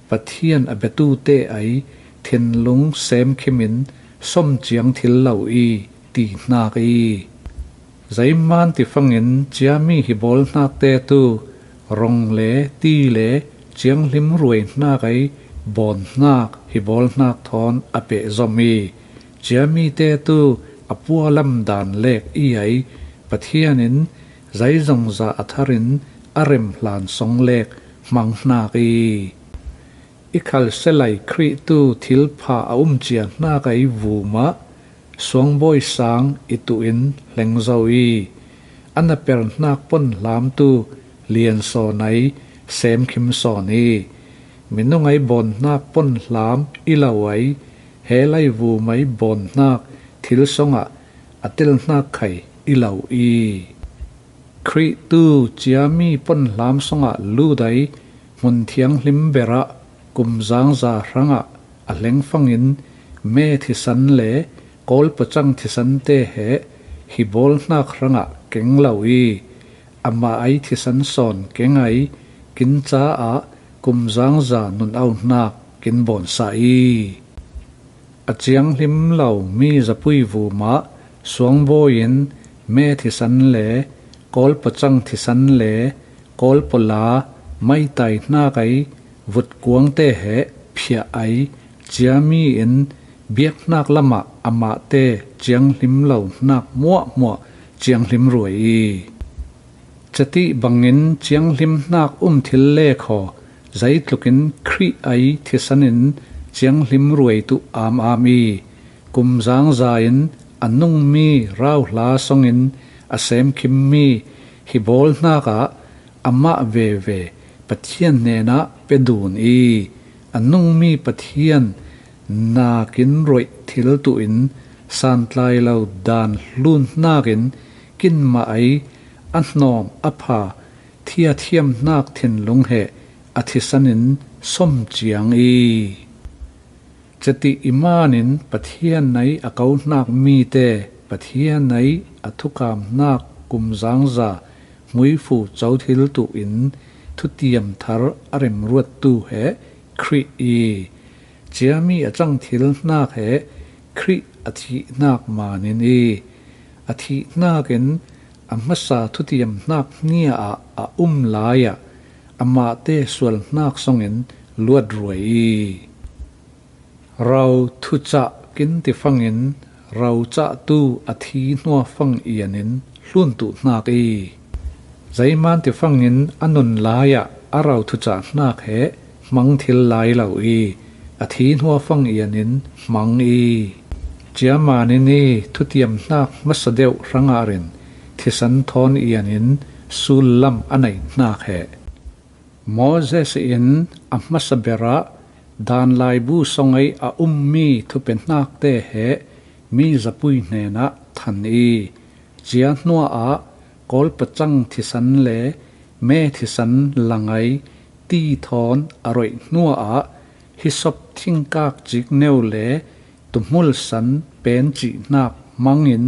Pathian a betute ei thinlung semkhimin sawm ciang thil lo i, ti hnak i, zeiman tifangin ciami hibawl hnakte tu rong le ti le cianghlim ruai hnak ei bawn hnak hibawl hnak thawn a pehzom i, ciamite tu a pualam dan lek i ei, Pathian in zeizongza a tharin a rem hlan song lek hmang hnak i, i khalselai Khrih tu thilpha a um cia hnak ei vumah suangbawi sang i tuh in hleng zo i, a na per hnak ponhlam tu lian sawn ei semkhim sawn i, minung ei bawn hnak ponhlam i lo ei, he lei vum ei bawn hnak thil songah a tel hnak khai i lo i, Khrih tu ciami ponhlam songah lut ei hmun thianghlim berah kumzangza hrangah a hlengfangin me thisan le kawlpacang thisante he hibawl hnak hrangah keng lo i, amah ei thisan sawn keng ei kin caah kumzangza nun auhnak kin bawnsah i, a cianghlim lo mi zapui vumah suangbawi in me thisan le kawlpacang thisan le kawlpawla maitai hnak ei vutkuangte he phiah ei ciami in biak hnak lamah amahte cianghlim lo hnak muahmuah cianghlim ruai i, cetih bangin cianghlim hnak um thil le khaw zeitlukin Khrih ei thisan in cianghlim ruai tuh am am i, kumzangza in a nungmi rauhla songin a semkhimmi hibawl hnakah amah veve Pathian hnenah pe dun i, a nungmi Pathian nakin roih thil tuh in santlai lo dan hlun hnakin kinmah ei a hnawm a pha thiathiam hnak thinlung he a thisan in sawm ciang i, cetih i manin Pathian ei a ko hnak mite Pathian ei a thukam hnak kumzangza hmuifu cothil tuh in thutiam thar a remruattu he Khrih i, ciami a cang thil hnak he Khrih a thih hnak manin i, a thih hnakin a hmasa thutiam hnak hnia ah a um lai-ah amahte sual hnak songin luatruai i, ro thucah kin tifangin ro cahtu a thi hnuafang ianin hluntuh hnak i, zeiman tifangin a nun lai-ah a ro thucah hnak he hmang thil lai lo i, a thi hnuafang ianin hmang i, ciamanin i thutiam hnak hmasa deuh hrangah rin thisan thawn ianin sullam a neih hnak he. Moses in a hmasa berah dan laibu sawngei a ummi thupe hnakte he mi zapui hnenah than i, cia hnuah kawlpacang thisan le me thisan langai ti thawn a roih hnuah hisop thingkak cikneu le tuhmulsan pen cih hnak hmangin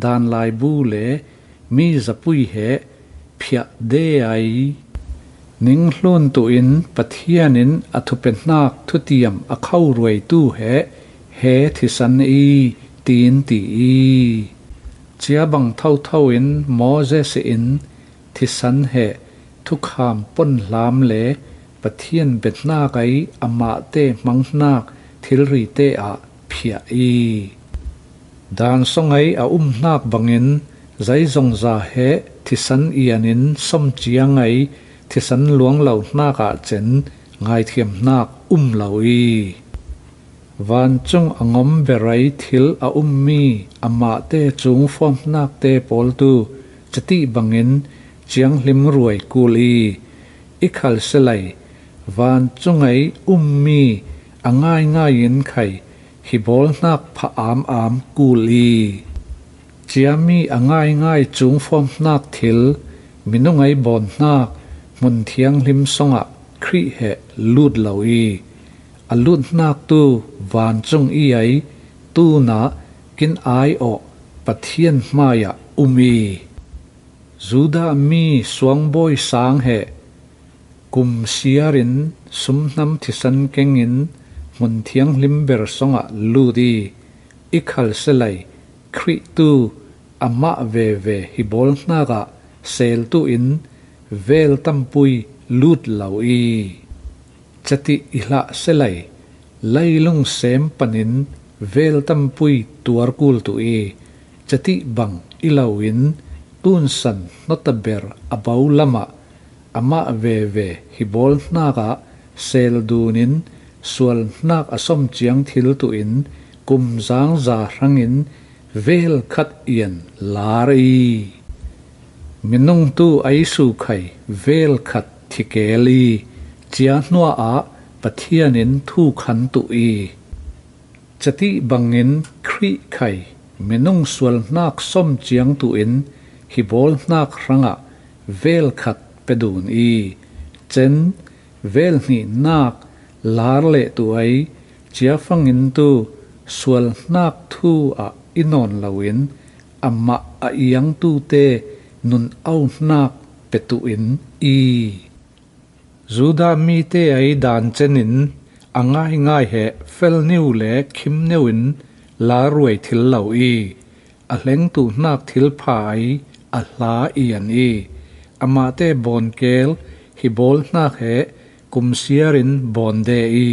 dan laibu le mi zapui he phiah de ai. Ning hlun tuin Pathian in a thupe hnak thutiam a khoruaitu he he thisan i tiin ti i. Cia bang thotho in Moses in thisan he thukham ponhlam le Pathian bia hnak ei amahte hmang hnak thilrite ah phiah i. Dan sawngei a um hnak bangin zeizongza he thisan ianin sawmciang ei thisan luang lo hnak ah cen ngaithiam hnak um lo i. Vancung a ngom berei thil a ummi amahte cungfuam hnakte pawl tu catih bangin cianghlim ruai kul i, i khalselei vancung ei ummi a ngaingai in khai hi bawl hnak pha am am kul i. Ciami a ngaingai cungfuam hnak thil minung ei bawn hnak hmun thianghlim songah Khrih he lut lo i, a lut hnak tu vancung i ei tunah kin ai awh Pathian hmaiah um i. Judah mi suangbawi sang he kum siarin sumhnam thisan kengin hmun thianghlim ber songah lut i, i khalselei Khrih tu amah veve hi bawl hnakah seltu in vel tampui lut lo i. Catih i hlah selei leilung sem panin vel tampui tuar kul tu i, catih bang i lo in tunsan hnota ber a bo lamah amah veve hi bawl hnakah sel dunin sual hnak a sawm ciang thil tuin kum zangza hrangin vel khat ian lar i. Minung tu ei sukhai vel khat thikel i, cia hnuah Pathian in thu khan tuh i. Catih bangin Khrih khai minung sual hnak sawm ciang tuin hi bawl hnak hrangah vel khat pe dun i, cen vel hnihnak lar leh tu ei cia fangin tu sual hnak thu ah i nawn loin amah a iangtute nun auhnak pe tuh in i. Judah mite ei dan cenin a ngaingai he felniu le khimneu in laruai thil lo i, a hlengtuh hnak thilpha ei a hla ian i, amahte bawnkel hi bawl hnak he kum siarin bawn de i,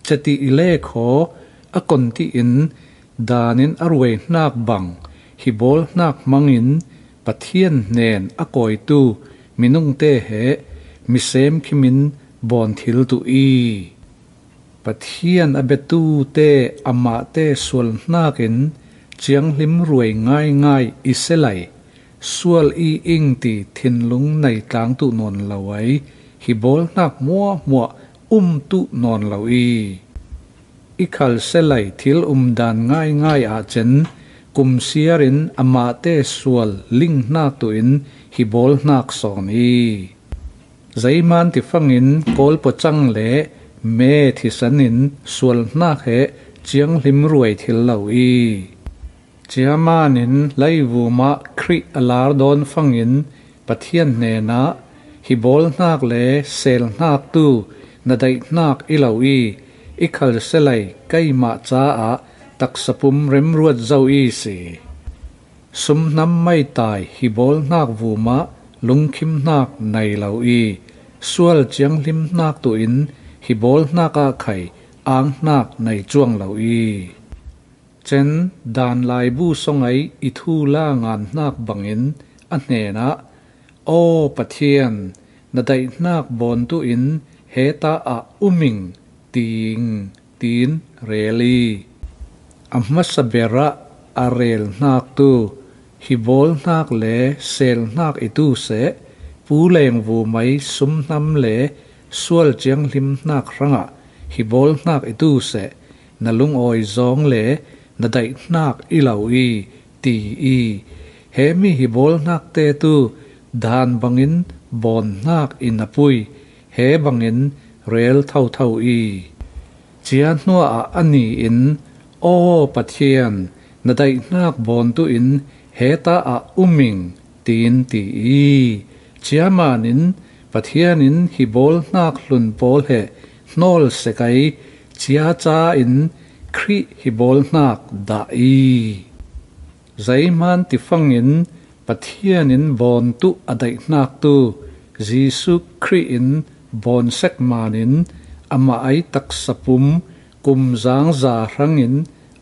catih i lekhaw a kon tiin danin a ruai hnak bang hi bawl hnak hmangin Pathian hnen a kawitu minungte he misem khimin bawn thil tuh i. Pathian a biatute amahte sual hnakin cianghlim ruai ngaingai i selai sual i ing ti thinlung nei tlang tuh nawn lo ei hi bawl hnak muahmuah um tuh nawn lo i. I khalselai thil umdan ngaingai ah cen kum siarin amahte sual ling hnak tuin hi bawl hnak sawn i. Zeiman tifangin kawlpawcang le me thisan in sual hnak he cianghlim ruai thil lo i. Ciamanin leivumah Khrih a lar dawn fangin Pathian hnenah hi bawl hnak le sel hnak tu na daih hnak i lo i, i khalselai keimah caah taksa pum remruat zo i si. Sumhnam maitai hi bawl hnak vumah lungkhim hnak nei lo i, sual cianghlim hnak tuin hi bawl hnak ah khai ang hnak nei cuang lo i. Cen dan laibu sawngei i thu la ngan hnak bangin a hnenah, "Aw Pathian, na daih hnak bawn tuin heta ah uming," tiing tiin rel i. A hmasa berah a rel hnak tu Hibawlhnak le selhnak i tu seh, puleng vumai sumhnam le sual cianghlimhnak hrangah hibawlhnak i tu seh, na lungawi zawng le na daihhnak i lo i, ti i. He mi hibawlhnak te tu dan bangin bawnhnak i na pui, he bangin rel thotho i. Cia hnuah a ni in, "Aw Pathian, na daihhnak bawntu in heta ah um ing," tiin ti i. Cia manin Pathian in hibawlhnak hlun pawl he hnawl sek ai, cia ca in Khrih hibawlhnak dah i. Zeihman tifangin Pathian in bawntu a daihhnak tu Jesuh Khrih in bawn sek manin amah ai taksa pum kum zangza hrangin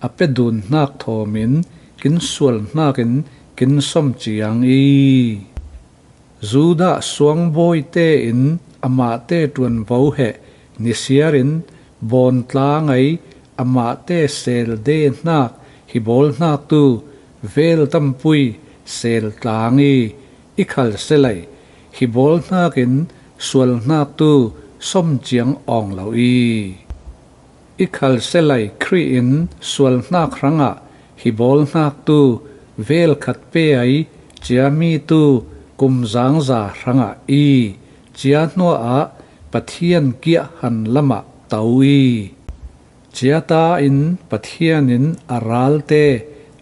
a pe dunhnak thawmin kin sualhnakin kin sawm ciang i. Judah suangbawi tein amahte ṭuanvo he nisiarin bawn tlang ai amahte sel dehhnak hibawlhnak tu vel tampui sel tlang i, i khalselai hibawlhnakin sualhnak tu sawm ciang awng lo i. I khalselai Khrih in sualhnak hrangah hibawlhnak tu vel khat pe ai, ciami tu kum zangza hrangah i, cia hnuah Pathian kiah han lamah to i. Cia ta in Pathian in a ralte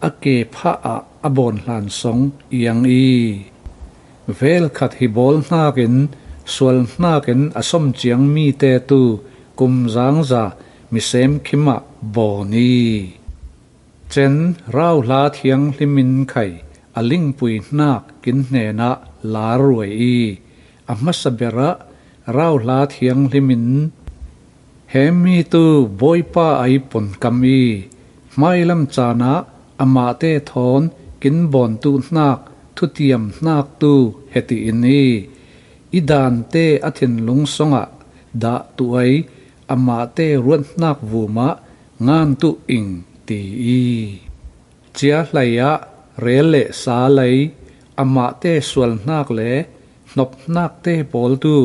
a ke phah ah a bawn hlan sawng iang i. Vel khat hibawlhnakin sualhnakin a sawm ciang mite tu kum zangza mi semkhim ah bawn i. Cen rauhla thianghlimin khai a lingpuihnak kin hnenah laruai i. A hmasa berah rauhla thianghlimin, "He mi tu Bawipa ai ponkam i, hmailam canah amahte thawn kin bawntuhnak thutiamhnak tu heti in i, i dante a thinlung songah dah tuh ai amahte ruathnak vumah ngan tuh ing," ti i. Cia hlei ah rel le sa lei amahte sualhnak le hnophnakte pawl tu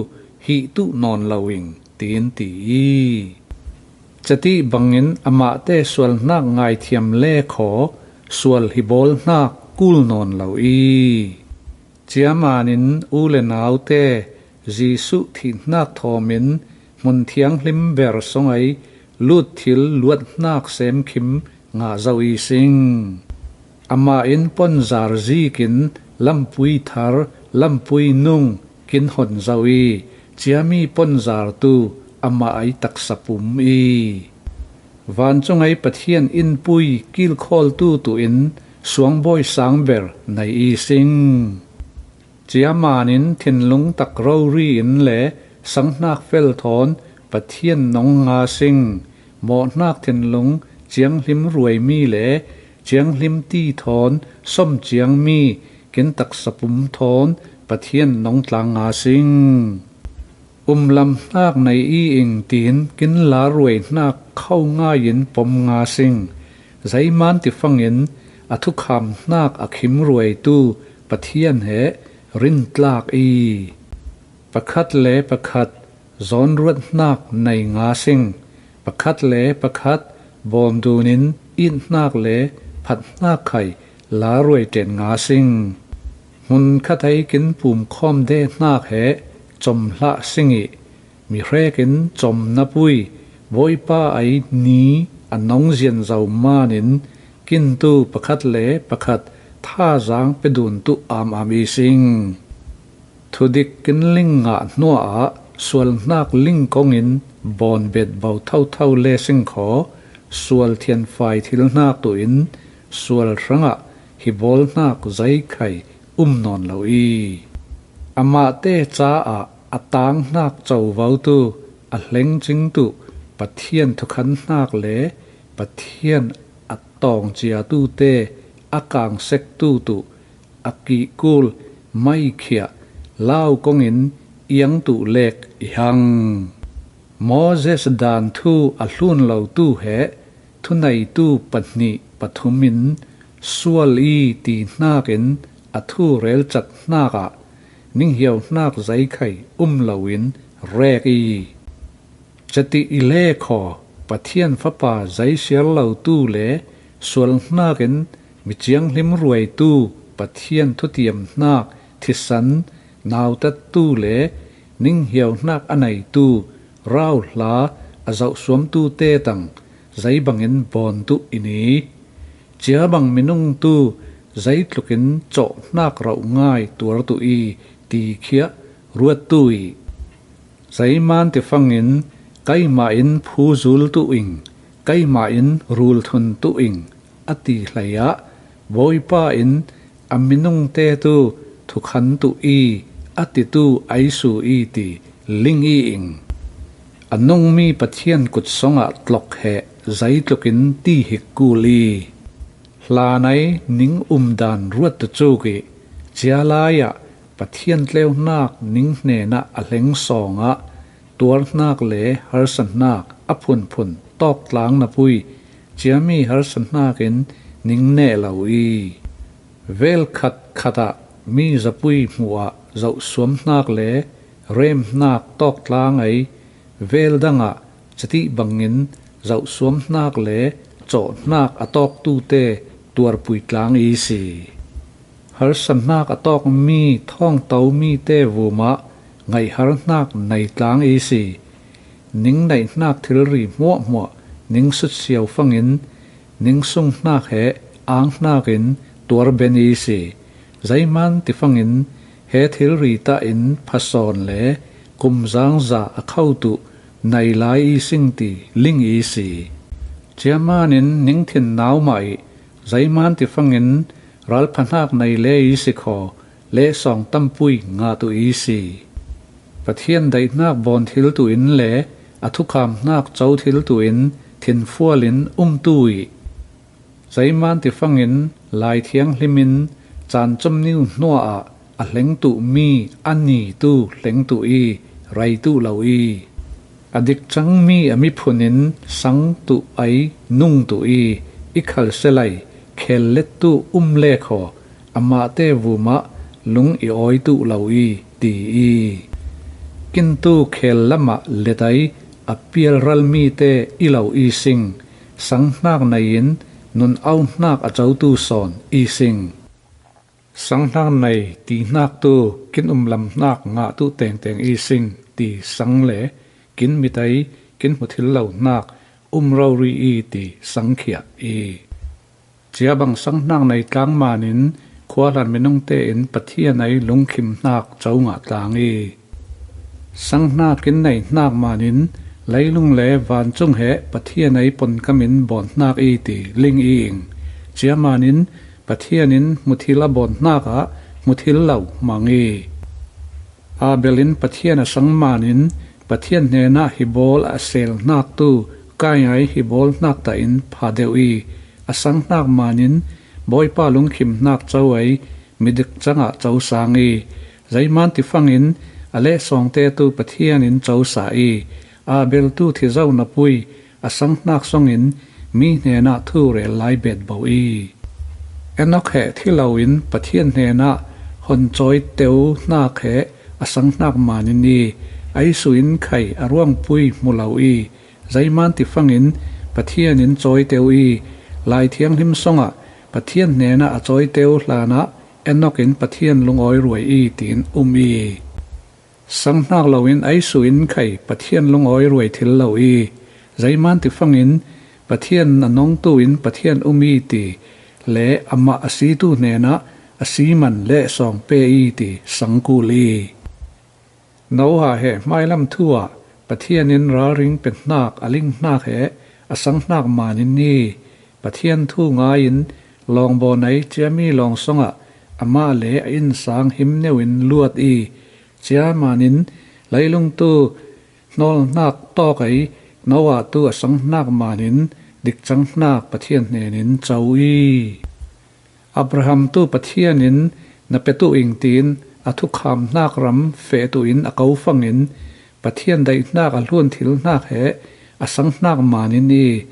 hih tuh nawn lo ing, tiin ti i. Catih bangin amahte sualhnak ngaithiam le khaw sual hibawlhnak kul nawn lo i. Cia manin u le naute, Jesuh thihnak thawmin hmun thianghlim ber song ai lut thil luathnak semkhim ngah zo i sing. Amah in ponzar zikin lampui thar, lampui nung kin hon zo i, ciami ponzar tu amah ai taksa pum i. Vancung ai Pathian inpui kilkhawltu tuh in suangbawi sang ber nei i sing. Cia manin thinlung tak rori in le sanghnak fel thawn Pathian nong nga sing. Mawhnak thinlung cianghlim ruaimi le cianghlim ti thawn sawm ciangmi kin taksa pum thawn Pathian nong tlang nga sing. Umlamhnak nei i ing tiin kin laruaihnak kho ngaiin pom nga sing. Zeiman tifangin a thukhamhnak a khimruaitu Pathian he rintlak i. Pakhat le pakhat zawnruathnak nei nga sing. Pakhat le pakhat bawm dunin ithnak le phathnak khai laruai ṭen nga sing. Hmun khat ai kin pumkhawm dehhnak he com hlah sing i, mi hrekin com na pui, Bawipa ai ni a nong zian zo manin kintu pakhat le pakhat thazang pe dun tuh am am i sing. Thudik kin ling ngah hnuah sualhnak ling kongin bawn bet bo thotho le sing khaw, sual thianfai thilhnak tuh in sual hrangah hibawlhnak zeikhai um nawn lo i. Amahte caah a tanghnak covo tu, a hlengcing tuh, Pathian thukhahnak le Pathian a tawng ciatute a kangsektu tuh, a kihkul, maikhiah, lau kongin iang tuh lek i hang. Moses dan thu a hlun lotu he thuneitu pahnih pathum in sual i ti hnakin a thu relcat hnakah ninghiau hnak zeikhai um loin rek i. Cati i le khaw Pathian Fapa zeisiar lotu le sual hnakin micianghlim ruaitu Pathian thutiam hnak thisan nautattu le ninghiau hnak a neitu rauhla a zohsuamtute tang zeibangin bawn tuh i ni. Ciabang minungtu zeitlukin cawhhnak rauh ngai tuar tuh i ti khiah ruattu i. Zeiman tifangin keimah in phu zul tuh ing, keimah in rul thun tuh ing a ti hleiah Bawipa in a minungte tu thukhan tuh i a titu aisu i ti ling i ing. A nungmi Pathian kutsongah tlok he zeitlukin ti hik kul i. Hlanai ning umdan ruat tucuk i. Cialai ah Pathian tleuhnak ning hnenah a hleng sawngah tuarhnak le harsahnak a phunphun tawktlang napui ciami harsahnakin ning neh lo i. Vel khat khatah mi zapui hmuhah zohsuamhnak le remhnak tawktlang ei, vel dangah catih bangin zohsuamhnak le cawhhnak a tawktute tuarpui tlang i si. Harsahnak a tawkmi thawngto mite vumah ngaihharhnak nei tlang i si. Ning neihhnak thilri hmuahhmuah ning sutsiau fangin ning sunghnak he anghnakin tuarben i si. Zeiman tifangin he thilri tahin phasawn le kumzangza a khotuh nei lai i sing ti ling i si. Ciamanin ning thin naumah i zeiman tifangin ralphahnak nei le i si khaw lehsawng tampui ngah tuh i si. Pathian daihhnak bawn thil tuhin le a thukhamhnak co thil tuhin thinfualin umtu i. Zeiman tifangin Lai Thianghlimin caan comnu hnuah a hlengtuhmi a nitu hlengtuh i, reitu lo i. A dikcangmi a miphun in sang tuh ei nung tuh i, i khalselai khellet tuh um le khaw amahte vumah lung i awi tuh lo i ti i. Kintu khel lamah let ei a pialral mite i lo i sing. Sanghnak nei in nun auhnak a cotu sawn i sing. Sanghnak nei tihnak tu kin umlamhnak ngah tuh tengteng i sing ti sang le kin mitei kin hmuthil lohnak um rori i ti sangkhiah i. Ciabang sanghnak nei tlang manin khuahlan minungte in Pathian ei lungkhimhnak co ngah tlang i. Sanghnak in neihnak manin leilung le vancung he Pathian ei ponkamin bawnhnak i ti ling i ing. Ciamanin Pathian in hmuthil a bawnhnak ah hmuthil lo mang i. Abel in Pathian a sang manin Pathian hnenah hibawl a selhnak tu Kain ei hibawl hnaktahin pha deuh i. A sanghnak manin Bawipa lungkhimhnak co ei midik cangah cosang i. Zeiman tifangin a lehsawngte tu Pathian in cosa i. Abel tu thizo napui a sanghnak songin mi hnenah thu rel lai betbo i. Enok he thi loin Pathian hnenah hon cawi teu hnak he a sanghnak manin i. Aisu in khai a ruangpui hmu lo i. Zeiman tifangin Pathian in cawi teu i. Lai Thianghlim songah Pathian hnenah a cawi teu hlanah Enok in Pathian lungawi ruai i tiin um i. Sanghnak loin aisu in khai Pathian lungawi ruai thil lo i. Zeiman tifangin Pathian a nongtu in Pathian um i ti le amah a situ hnenah a siman lehsawng pe i ti sangkul i. Noah he hmailam thu ah Pathian in ralring pehnak a linghnak he a sanghnak manin i. Pathian thu ngaiin lawngbaw nei ciami lawngsongah amah le a innsang himneu in luat i. Ciamanin leilungtu hnawlhnak tawk ei Noah tu a sanghnak manin dikcanghnak Pathian hnenin co i. Abraham tu Pathian in na petuh ing tiin a thukhamhnak ram fehtuh in a ko fangin Pathian daihhnak a hlun thilhnak he a sanghnak manin i.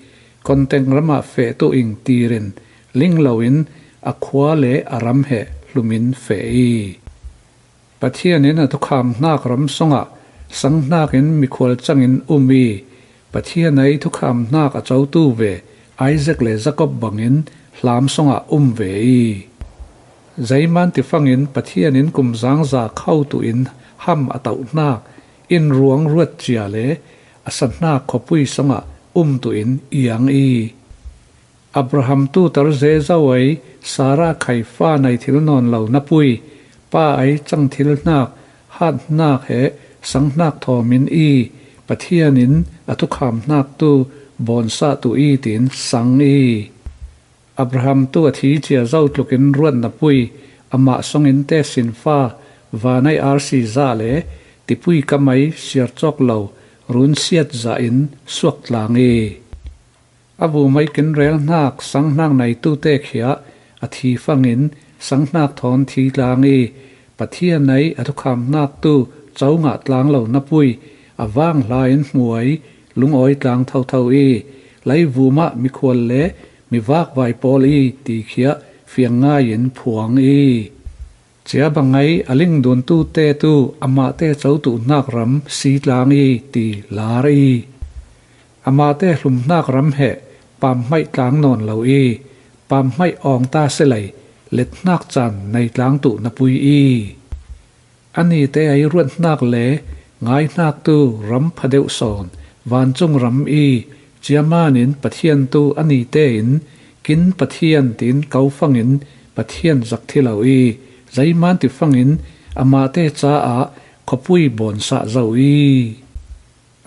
Konteng ramah fehtuh ing tirin ling loin a khua le a ram he hlumin feh i. Pathian in a thukham hnak ram sungah sanghnakin mikhual cangin um i, Pathian ei thukham hnak a cotu ve Isaac le Jacob bangin hlam sungah um ve i. Zeiman tifangin Pathian in kumzangza khotu in ham a tauh hnak in ruang ruat cia le a sahnak khuapui sungah um tu in iang i. Abraham tu tarze zo ei Sarah khaifa nei thil nawn lo napui, pa ei cang thil hnak, hat hnak he sanghnak thawmin i, Pathian in a thukham hnak tu bawnsah tu i tiin sang i. Abraham tu a thi cia zo tlukin ruat napui, amah sungin te sinfa, vanai arsi zah le tipui kamai siarcawk lo runsiat zahin suak tlang i. A vumai kinrel hnak sanghnak neitu te khia a thi fangin sanghnak thawn thi tlang i, Pathian ei a thukham hnak tu co ngah tlang lo napui, a vang hla in hmuai lungawi tlang thotho i, leivum ah mikhual le mivakvai pawl i ti khia fiang ngaiin phuang i. Cia bang ei a lingduntu te tu amahte cotu hnak ram si tlang i ti lar i. Amahte hlum hnak ram he pamhmaih tlang nawn lo i, pamhmaih awng ta selei let hnak caan nei tlang tu napui i. Anite ei ruat hnak le ngai hnak tu ram phadeuh sawn vancung ram i, ciamanin Pathian tu anite in kin Pathian tiin ko fangin Pathian zak thi lo i, zeiman tifangin amahte caah khuapui bawnsah zo i.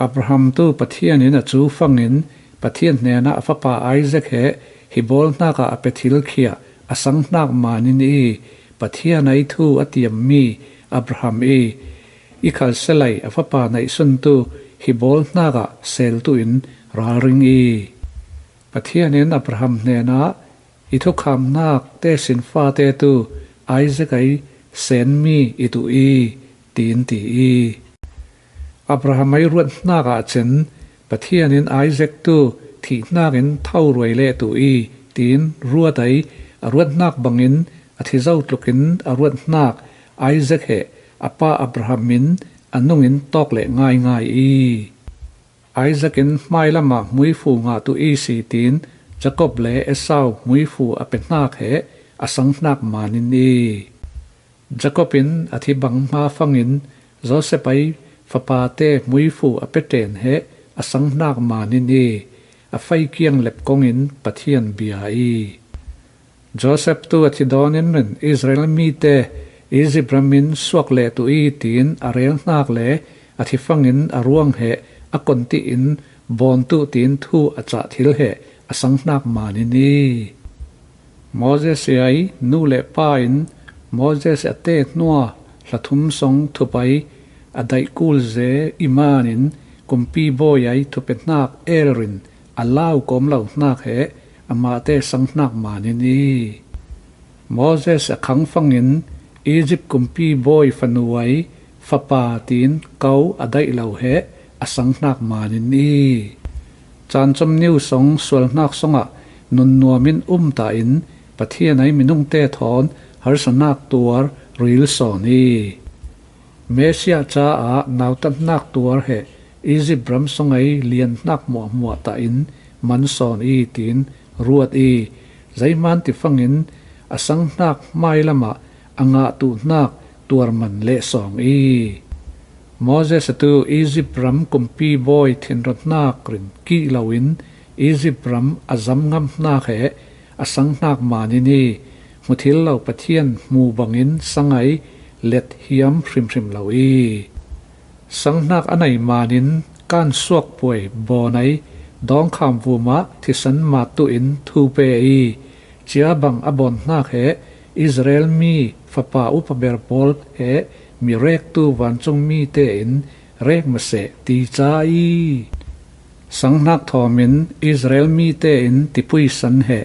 Abraham tu Pathian in a cu fangin Pathian hnenah a fapa Isaac he hi bawl hnakah a pe thil khia a sanghnak manin i, Pathian ei thu a tiammi Abraham i, i khalselei a fapa neihsun tu hi bawl hnakah seltu in ralring i. Pathian in Abraham hnenah, i thukham hnak te sinfate tu Isaac ei senmi i tuh i, tiin ti i. Abraham ei ruat hnak ahcun Pathian in Isaac tu thih hnakin tho ruai leh tuh i, tiin ruat ei a ruat hnak bangin a thi zo tlukin a ruat hnak Isaac he a pa Abraham in a nungin tawk leh ngaingai i. Isaac in hmailam ah muifu ngah tuh i si tiin Jacob le Esau muifu a pe hnak he a sanghnak manin i. Jacob in a thi bang hma fangin Joseph ei fapate muifu a pe ṭen he a sanghnak manin i, a feikiang lep kongin Pathian bia i. Joseph tu a thi dawn in Israel mite Egypt ram in suak leh tuh i tiin a rel hnak le a thi fangin a ruang he a kon tiin bawn tuh tiin thu a cah thil he a sanghnak manin i. Moses i ei nu le pa in Moses a te hnua hlathum song thupai a daih kul ze i manin kumpi bawi ei thupe hnak elrin a lau kawm lo hnak he amahte sanghnak manin i. Moses a khang fangin Egypt kumpi bawi fanu ei fapa tiin ko a daih lo he a sanghnak manin i. Caancom niu song sual hnak songah nunnuam in um ta in Pathian ei minungte thawn harsatnak tuar ril sawn i. Messiah caah nautatnak tuar he Egypt ram song ei lian hnak hmuahhmuah ta in man sawn i tiin ruat i, zeiman tifangin a sanghnak hmailam ah a ngah tuh hnak tuar man leh sawng i. Moses atu Egypt ram kumpi bawi thinrawt hnak rin kih loin Egypt ram a zam ngam hnak he a sanghnak manin i, hmuthil lo Pathian hmu bangin sang ei let hiam hrimhrim lo i. Sanghnak a nei manin kan suak puai bawn ei dawngkham vum ah thisan mat tuh in thu pe i, cia bang a bawn hnak he Israel mi fapa upa ber pawl he mi rektu vancung mite in rek maseh ti ca i. Sanghnak thawmin Israel mite in tipui san he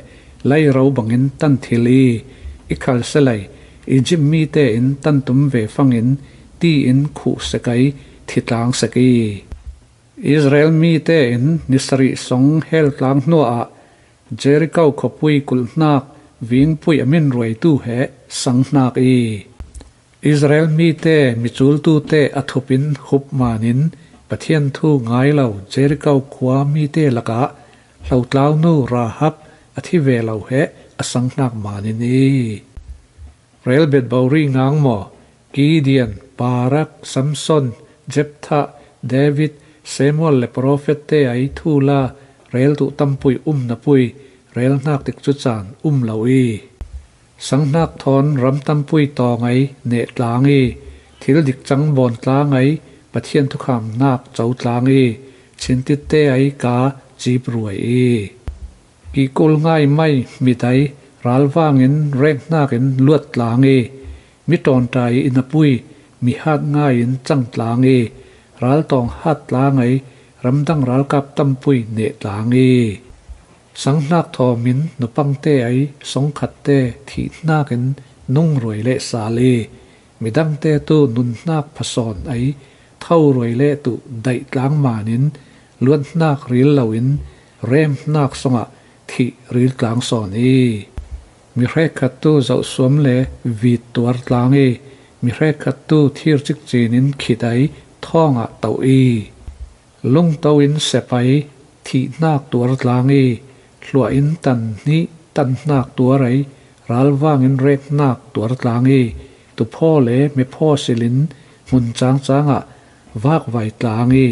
leiro bangin tan thil i, i khalselei Egypt mite in tan tum ve fangin ti in khuh sek ei, thi tlang sek i. Israel mite in nisarih song hel tlang hnuah Jericho khuapui kulh hnak vingpui a min ruaitu he sanghnak i, Israel mite micultute a thupin hup manin Pathian thu ngai lo Jericho khua mite lakah hlotlaunu Rahab a thi ve lo he a sanghnak manin i, relbet bori ngang maw, Gideon, Barak, Samson, Jephthah, David, Samuel le profet te ai thu la rel tuh tampui um napui, rel hnak tikcu caan um lo i, sanghnak thawn ram tampui tawng ai neh tlang i, thil dik cang bawn tlang ai Pathian thukham hnak co tlang i, chintit te ai ka cip ruai i, kikul ngai mai mit ai ralvangin rek hnakin luat tlang i, mi ṭawnṭai i napui, mi hat ngaiin cang tlang i, raltawng hat tlang ai ramdang ralkap tampui neh tlang i, sanghnak thawmin nupangte ai songkhatte thih hnakin nung ruai le sal i, midangte tu nun hnak phasawn ai tho ruai le tuh daih tlang manin luat hnak ril loin rem hnak songah thih ril tlang sawn i, mi hrekkhat tu zohsuam le vit tuar tlang i, mi hrekkhat tu thir cikcin in khit ai thawngah toh i, lungto in sep ai thih hnak tuar tlang i, hluah in tan hnih tan hnak tuar ai ralvangin rek hnak tuar tlang i, tuphaw le mephaw silin hmun cangcangah vakvai tlang i,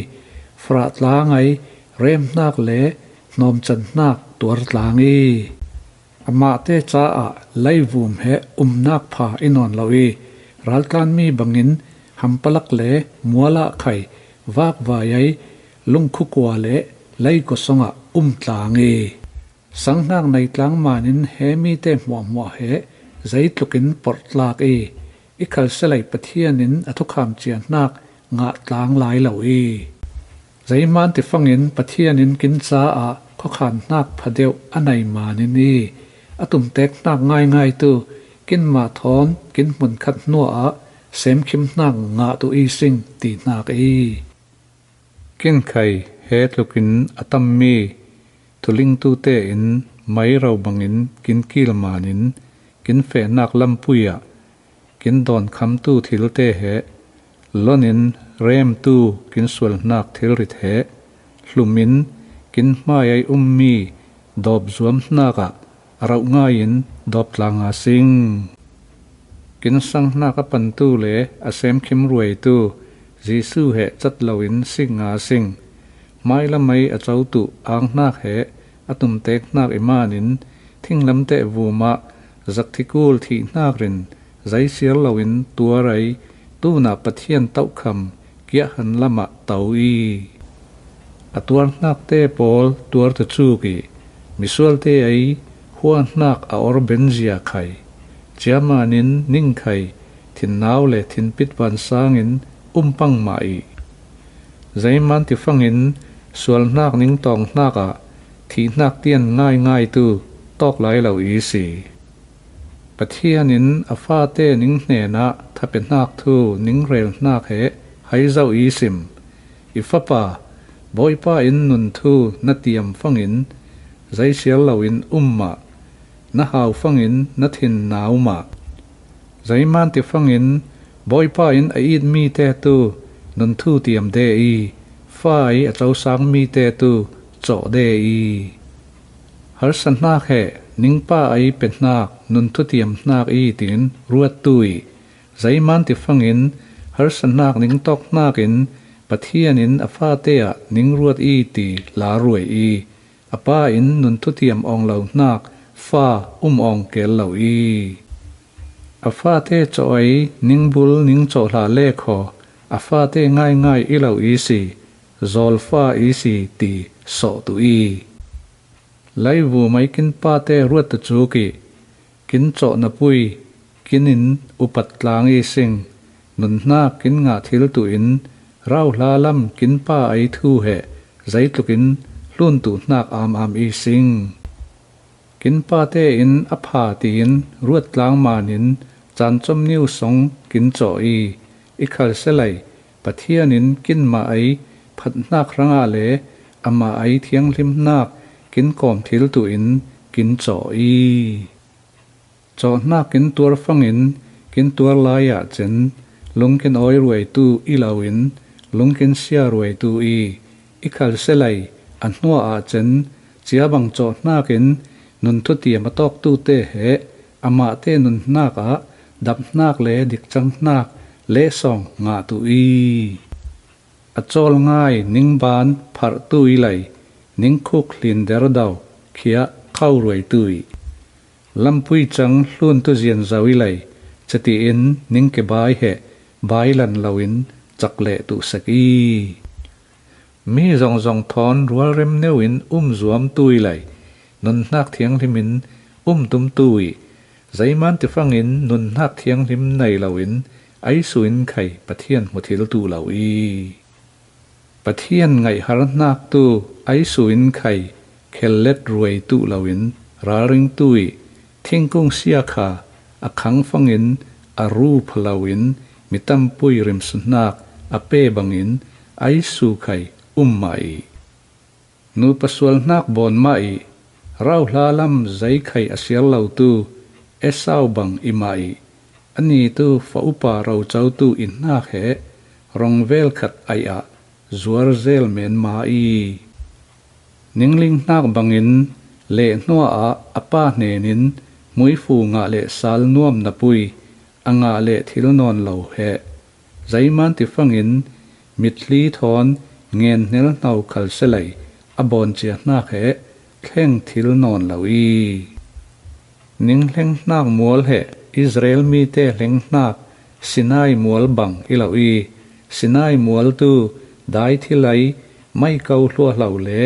farah tlang ai rem hnak le hnawmcan hnak tuar tlang i, amahte caah leivum he umnak pha i nawn lo i, raltlanmi bangin hampalak le mualah khai vakvai ai lungkhukua le leikua songah um tlang i, sanghnak nei tlang manin he mite hmuahhmuah he zeitlukin porh tlak i, i khalselei Pathian in a thukham cia hnak ngah tlang lai lo i, zeiman tifangin Pathian in kin caah khuakhan hnak phadeuh a nei manin i, a tumtek hnak ngaingai tu kinmah thawn kin hmunkhat hnuah semkhim hnak ngah tu i sing ti hnak i, kinkhai he tlukin a tammi thulingtute in mairo bangin kin kil manin kin fehnak lampui ah kin dawnkhamtu thilte he, lonin remtu kin sualhnak thilrit he, hlumin kin hmai ai ummi dawp zuam hnakah a rauh ngaiin dawp tlang a sing. Kin sanghnak a pantu le a semkhim ruaitu Jesuh he cat loin sing a sing. Hmailam ai a cotu ang hnak he a tumtek hnak i manin thinglamteh vumah zakthikul thih hnak rin zeisiar loin tuar ai tunah Pathian tohkham kiahhan lamah to i, a tuar hnakte pawl tuar tucuk i, misualte ai hua hnak a or benzia khai, ciamanin ningkhai thinnau le thinpit vansangin um pangmah i, zeiman tifangin sual hnak ningtawng hnakah thih hnak tian ngaingaitu tawk lai lo i si. Pathian in a fate ning hnenah thapia hnak thu ning rel hnak he hai zoh i sim. I fapa, Bawipa in nun thu na tiam fangin zeisiar loin um mah, na hau fangin na thin nau mah. Zeiman tifangin Bawipa in a it mite tu nun thu tiam de i, fa ai a cosang mite tu cawh de i, harsa hnak he ningpa ai pe hnak nun thu tiam hnak i tiin ruattu i, zeiman tifangin harsa hnak ning tawk hnakin Pathian in a fate ah ning ruat i ti la ruai i, a pa in nun thutiam awng lo hnak fa um awng kel lo i, a fate cawh ai ningbul ning cawh hlah le khaw a fate ngaingai i lo i si, zawlfa i si ti sawh tu i, leivum ai kin pate ruat tucuk i, kin cawh napui kin in upat tlang i sing. Nun hnak kin ngah thil tuin rauhla lam kin pa ai thu he zeitlukin hlun tu hnak am am i sing. Kin pate in a pha tiin ruat tlang manin caan com niu song kin cawh i, i khalselei Pathian in kinmah ai phat hnak hrangah le amah ai thianghlim hnak kin kawm thil tuin kin cawh i. Cawhnak kin tuar fangin kin tuar lai ahcun lungkin awi ruaitu i loin lungkin sia ruaitu i, i khalselei a hnuah ahcun ciabang cawhnak in nun thutiam a tawktu te he amahte nunhnak ah daphnak le dikcanghnak lehsawng ngahtu i, a cawl ngai ningban pharhtu i lei ningkhuk hlin derdo khiah kho ruaitu i, lampui cang hluntu zianzo i lei, catiin ningke bai he bailan loin cak leh tu sek i. Mi zongzong thawn rualrem neu in um zuamtu i lei, nunhnak thianghlim in um tumtu i, zeiman tifangin nunhnak thianghlim nei loin aisu in khai Pathian hmu thil tu lo i. Pathian ngaihharhnak tu aisu in khai khellet ruai tu loin ralring tu i, thingkung sia kha a khang fangin a ru pha loin mi tampui rimsuhnak a pe bangin aisu khai um mah i, nupa sualhnak bawn mah i, rauhla lam zei khai a siar lotu Esau bang i mah i, ani tu fa upa rocotu i hnak he rongvel khat ai ah zuar zel men ma i, ningling hnak bangin leh hnuah a pa hnenin muifu ngah le sal nuam na pui a ngah le thil nawn lo he, zeiman tifangin mitthli thawn ngen hnel hno khalselei a bawn cia hnak he thleng thil nawn lo i. Ning hleng hnak mual he Israel mite hleng hnak Sinai mual bang i lo i, Sinai mual tu dai thil ei mai ko hluahlo le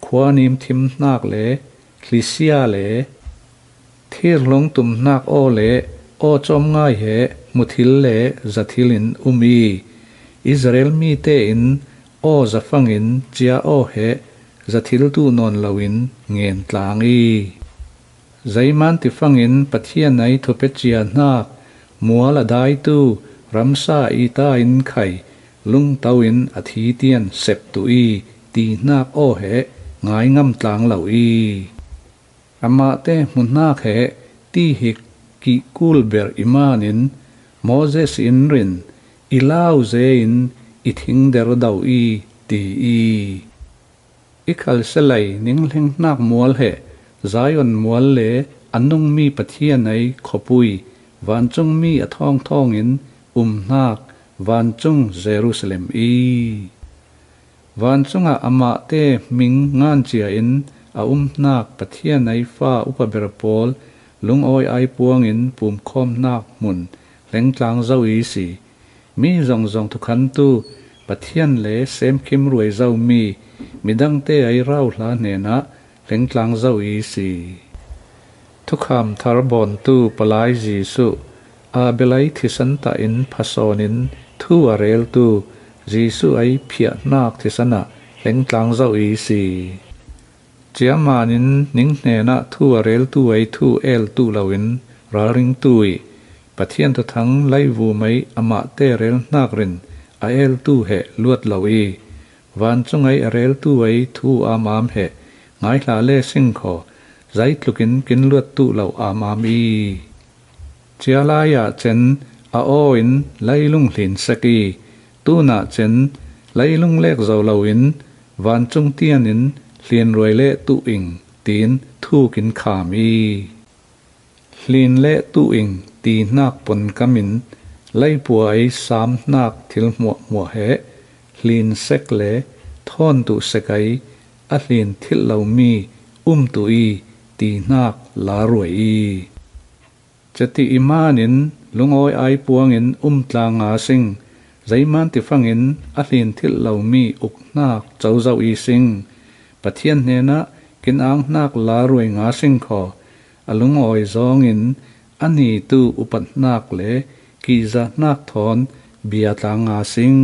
khuanim thim hnak le thlisia le thirhlung tum hnak aw le aw cawm ngai he hmu thil le za thil in um i, Israel mite in aw za fangin cia aw he za thil tu nawn loin ngen tlang i, zeiman tifangin Pathian ei thupet cia hnak mual a daitu ramsa i ta in khai lungto in a thi tian sep tu i, ti hnak aw he ngai ngam tlang lo i. Amahte hmuhnak he tihik kihkul ber i manin Moses in rin i lau ze in i thing derdo i, ti i. I khalselei ning hleng hnak mual he Zion mual le a nungmi Pathian ei khawpui vancungmi a thawngthawng in um hnak vancung Jerusalem i. Vancungah amahte hming ngancia in a um hnak Pathian ei fa upa ber pawl lungawi ai puangin pumkhawm hnak hmun hlengtlang zo i si. Mi zongzong thukhantu Pathian le semkhim ruai zomi midangte ei rauhla hnenah hlengtlang zo i si. Thukham thar bawntu palai Jesuh Abel ei thisan tah in phasawn in thu a reltu Jesuh ei phiahnak thisan ah hlengtlang zo i si. Ciaman in ning hnenah thu a reltu ei thu el tu loin ralringtu i, Pathian thuthang leivum ei amahte rel hnak rin a eltu he luat lo i, vancung ei a reltu ei thu amam he ngaihla le singkhaw zeitluk in kin luat tu lo amam i. Cia lai ah cen a aw in leilung hlin sek i, tunah cen leilung lek zo loin vancung tian in hlin ruai le tuh ing tiin thuk in kham i. Hlin le tuh ing ti hnak ponkam in leipua ei sam hnak thil hmuahhmuah he hlin sek le thawn tuh sek ei a hlin thilh lomi um tuh i ti hnak la ruai i. Cati i man in lungawi ai puang in um tlang nga sing, zeiman tifang in a hlin thilh lomi uk hnak cozo i sing. Pathian hnenah kin ang hnak la ruai nga sing khaw, a lungawi zawng in a nitu upat hnak le kihzah hnak thawn bia tlang nga sing.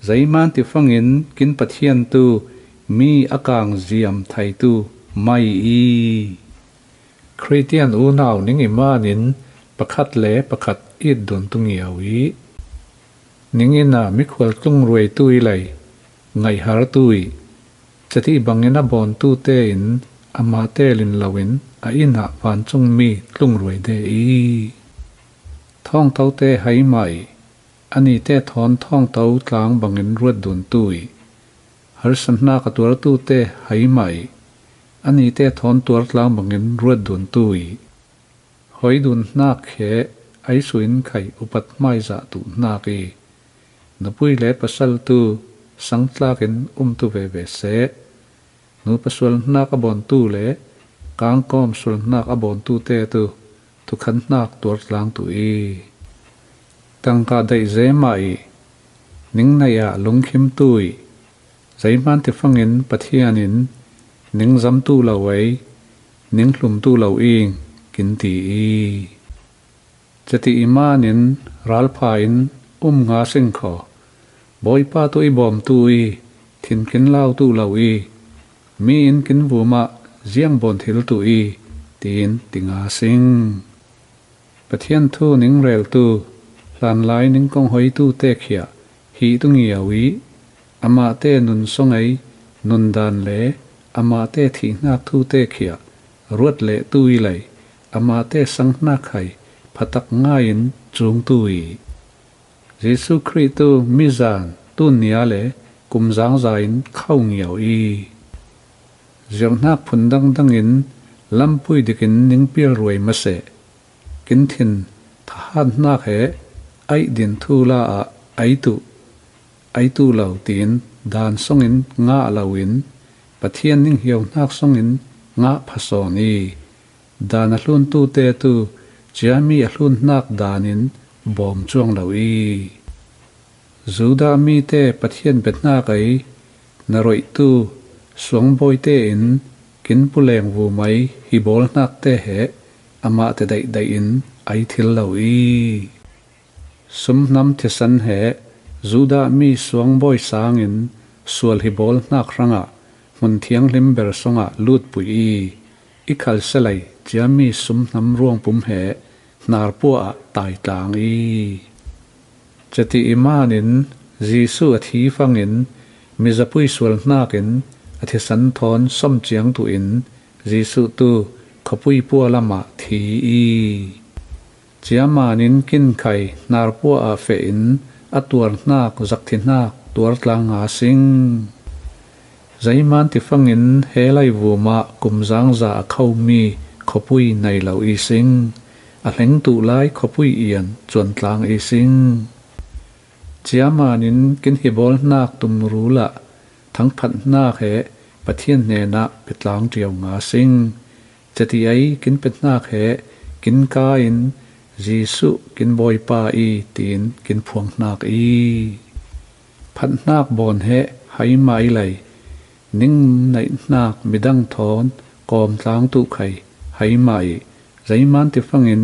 Zeiman tifang in kin Pathian tu mi a kang ziam theitu mai i. Khristian unau ning i man in pakhat le pakhat it dun tu ngiau i. Ning inn a mikhual tlung ruaitu i lei, ngaihhartu i, cati bangin a bawntu tein amate lin loin a innah vancungmi tlungruai de i. Thawngtote hai mah i, a nite thawn thawngto tlang bangin ruat duntu i. Harsatnak a tuartute hai mah i, a nite thawn tuar tlang bangin ruat duntu i. Hoi dun hnak he ai suin khai upat hmaizah tuh hnak i, nupui le pasal tu sangtlakin umtu veve seh. Nupa sual hnak a bawntu le kangkawm sual hnak a bawntute tu thukhan hnak tuar tlang tuh i. Tangka daih ze mah i, ning naih ah lungkhimtu i, zeihman tifangin Pathian in ning zamtu lo ei, ning hlumtu lo ing kin ti i. Cati i manin ralpha in um nga sing kho. Bawipa tu i bawmtu i, thin kin lautu lo i, mi in kin vumah ziang bawn thil tuh i, tiin ti nga sing. Pathian thu ning reltu, hlanlai ning kong hoitute khiah hih tu ngiau i, amate nun song ei, nundan le amate thihnak thute khiah ruat leh tu i lei, amate sanghnak hai phatak ngai in cungtu i. Jesuh Khrih tu mizan tun nia le kumzangza in khau ngiau i. Ziauhnak phun dangdang in lampui dikin ning pilruai maseh. Kin thin thahat hnak he aih din thu la ah ai tuh, ai tuh lo tiin dan songin ngah loin Pathian ning hiauhnak songin ngah phasawn i. Dan a hluntute tu ciami a hlun hnak danin bawm cuang lo i. Judah mite Pathian biahnak ei na roihtu suangbawite in kin puleng vumai hi bawl hnakte he amah te daihdaih in ai thil lo i. Sumhnam thisan he Judah mi suangbawi sangin sual hi bawl hnak hrangah hmun thianghlim ber songah lutpui i, i khalselei ciami sumhnam ruangpum he hnarpua ah taitlang i. Cati i manin Jesuh a thi fangin mizapui sual hnakin a thisan thawn sawm ciang tuin Jesuh tu khuapui pua lamah thi i. Ciamanin kinkhai hnarpua ah feh in a tuar hnak zakthi hnak tuar tlang nga sing. Zeiman tifangin he laivum ah kumzangza a khomi khuapui nei lo i sing. A hlengtuh lai khuapui ian cuantlang i sing. Ciamanin kin hi bawl hnak tumru lah thangphat hnak he Pathian hnenah petlang ṭiau nga sing. Cati ei kin pet hnak he kin ka in Jesuh kin Bawipa i tiin kin phuang hnak i. Phat hnak bawn he hai mah i lei, ning naih hnak midang thawn kawm tlang tuh khai hai mah i, zeiman tifangin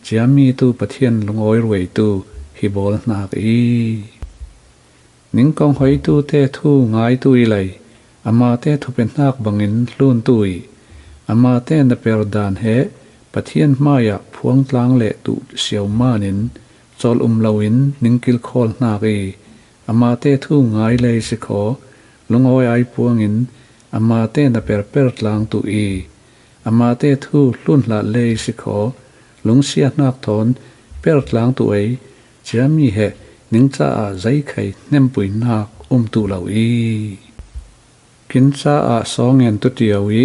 ciami tu Pathian lungawi ruaitu hi bawl hnak i. Ning kong hoitute thu ngaitu i lei, amate thupehnak bangin hluntu i, amate na per dan he Pathian hmaiah phuangtlang leh tuh siau manin cawl um loin ning kilkhawl hnak i, amate thu ngai lei si khaw, lungawi ai puangin amate na perper tlang tuh i, amate thu hlun hlah lei si khaw, lungsia hnak thawn per tlang tuh ei, ciami he ning caah zeikhei hnempuinak um tuh lo i. Kin caah sawngen tu ṭiau i,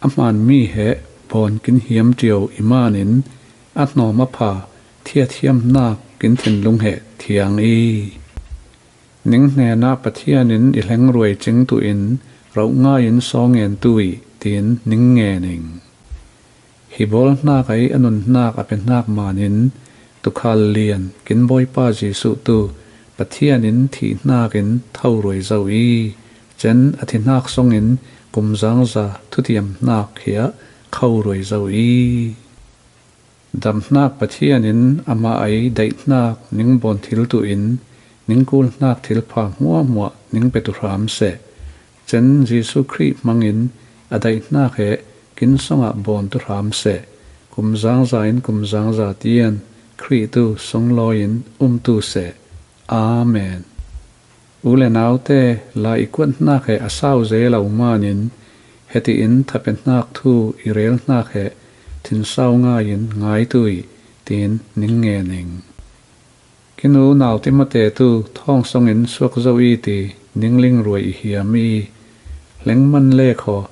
a hmaanmi he bawn kin hiam ṭiau i manin a hnawm a pha thiathiamnak kin thinlung he thiang i. Ning hnenah Pathian in i hlengruai cingtu in roh ngaiin sawngen tu i, tiin ning ngen ing. Hi bawl hnak ei a nun hnak a pe hnak manin tukhal lian kin Bawipa Jesuh tu Pathian in thih hnakin tho ruai zo i, cen a thi hnak songin kumzangza thutiam hnak hiah kho ruai zo i. Damhnak Pathian in amah ei daihnak ning bawn thil tuh in ning kul hnak thilpha hmuahhmuah ning petu hram seh. Cen Jesuh Khrih hmangin a daihnak he kin songah bawn tu hram seh. Kumzangza in kumzangza tian Khrih tu sunglawi in umtu seh. Amen. U le naute, lai i kuat hnak he a sau ze lo manin Heti in thapehnak thu i rel hnak he thinsau ngai in ngai tuih, tiin ning nge ning. Kinu nau Timate tu thawng song in suak zo i ti ningling ruai i hiam i, hlengman le khaw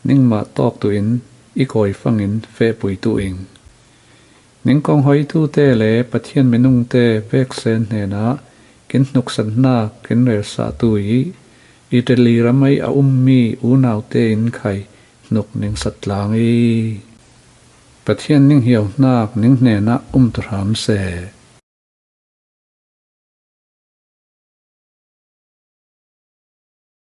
ningmah tawk tu in i kawi fang in fehpui tu ing. Ning kong hoitute le Pathian minungte veksen hnenah kin hnuksatnak kin relsah tu i, Italy ram ei a ummi unaute in khai hnuk ning sat tlang i, Pathian ning hiauhnak ning hnenah um tu hram se.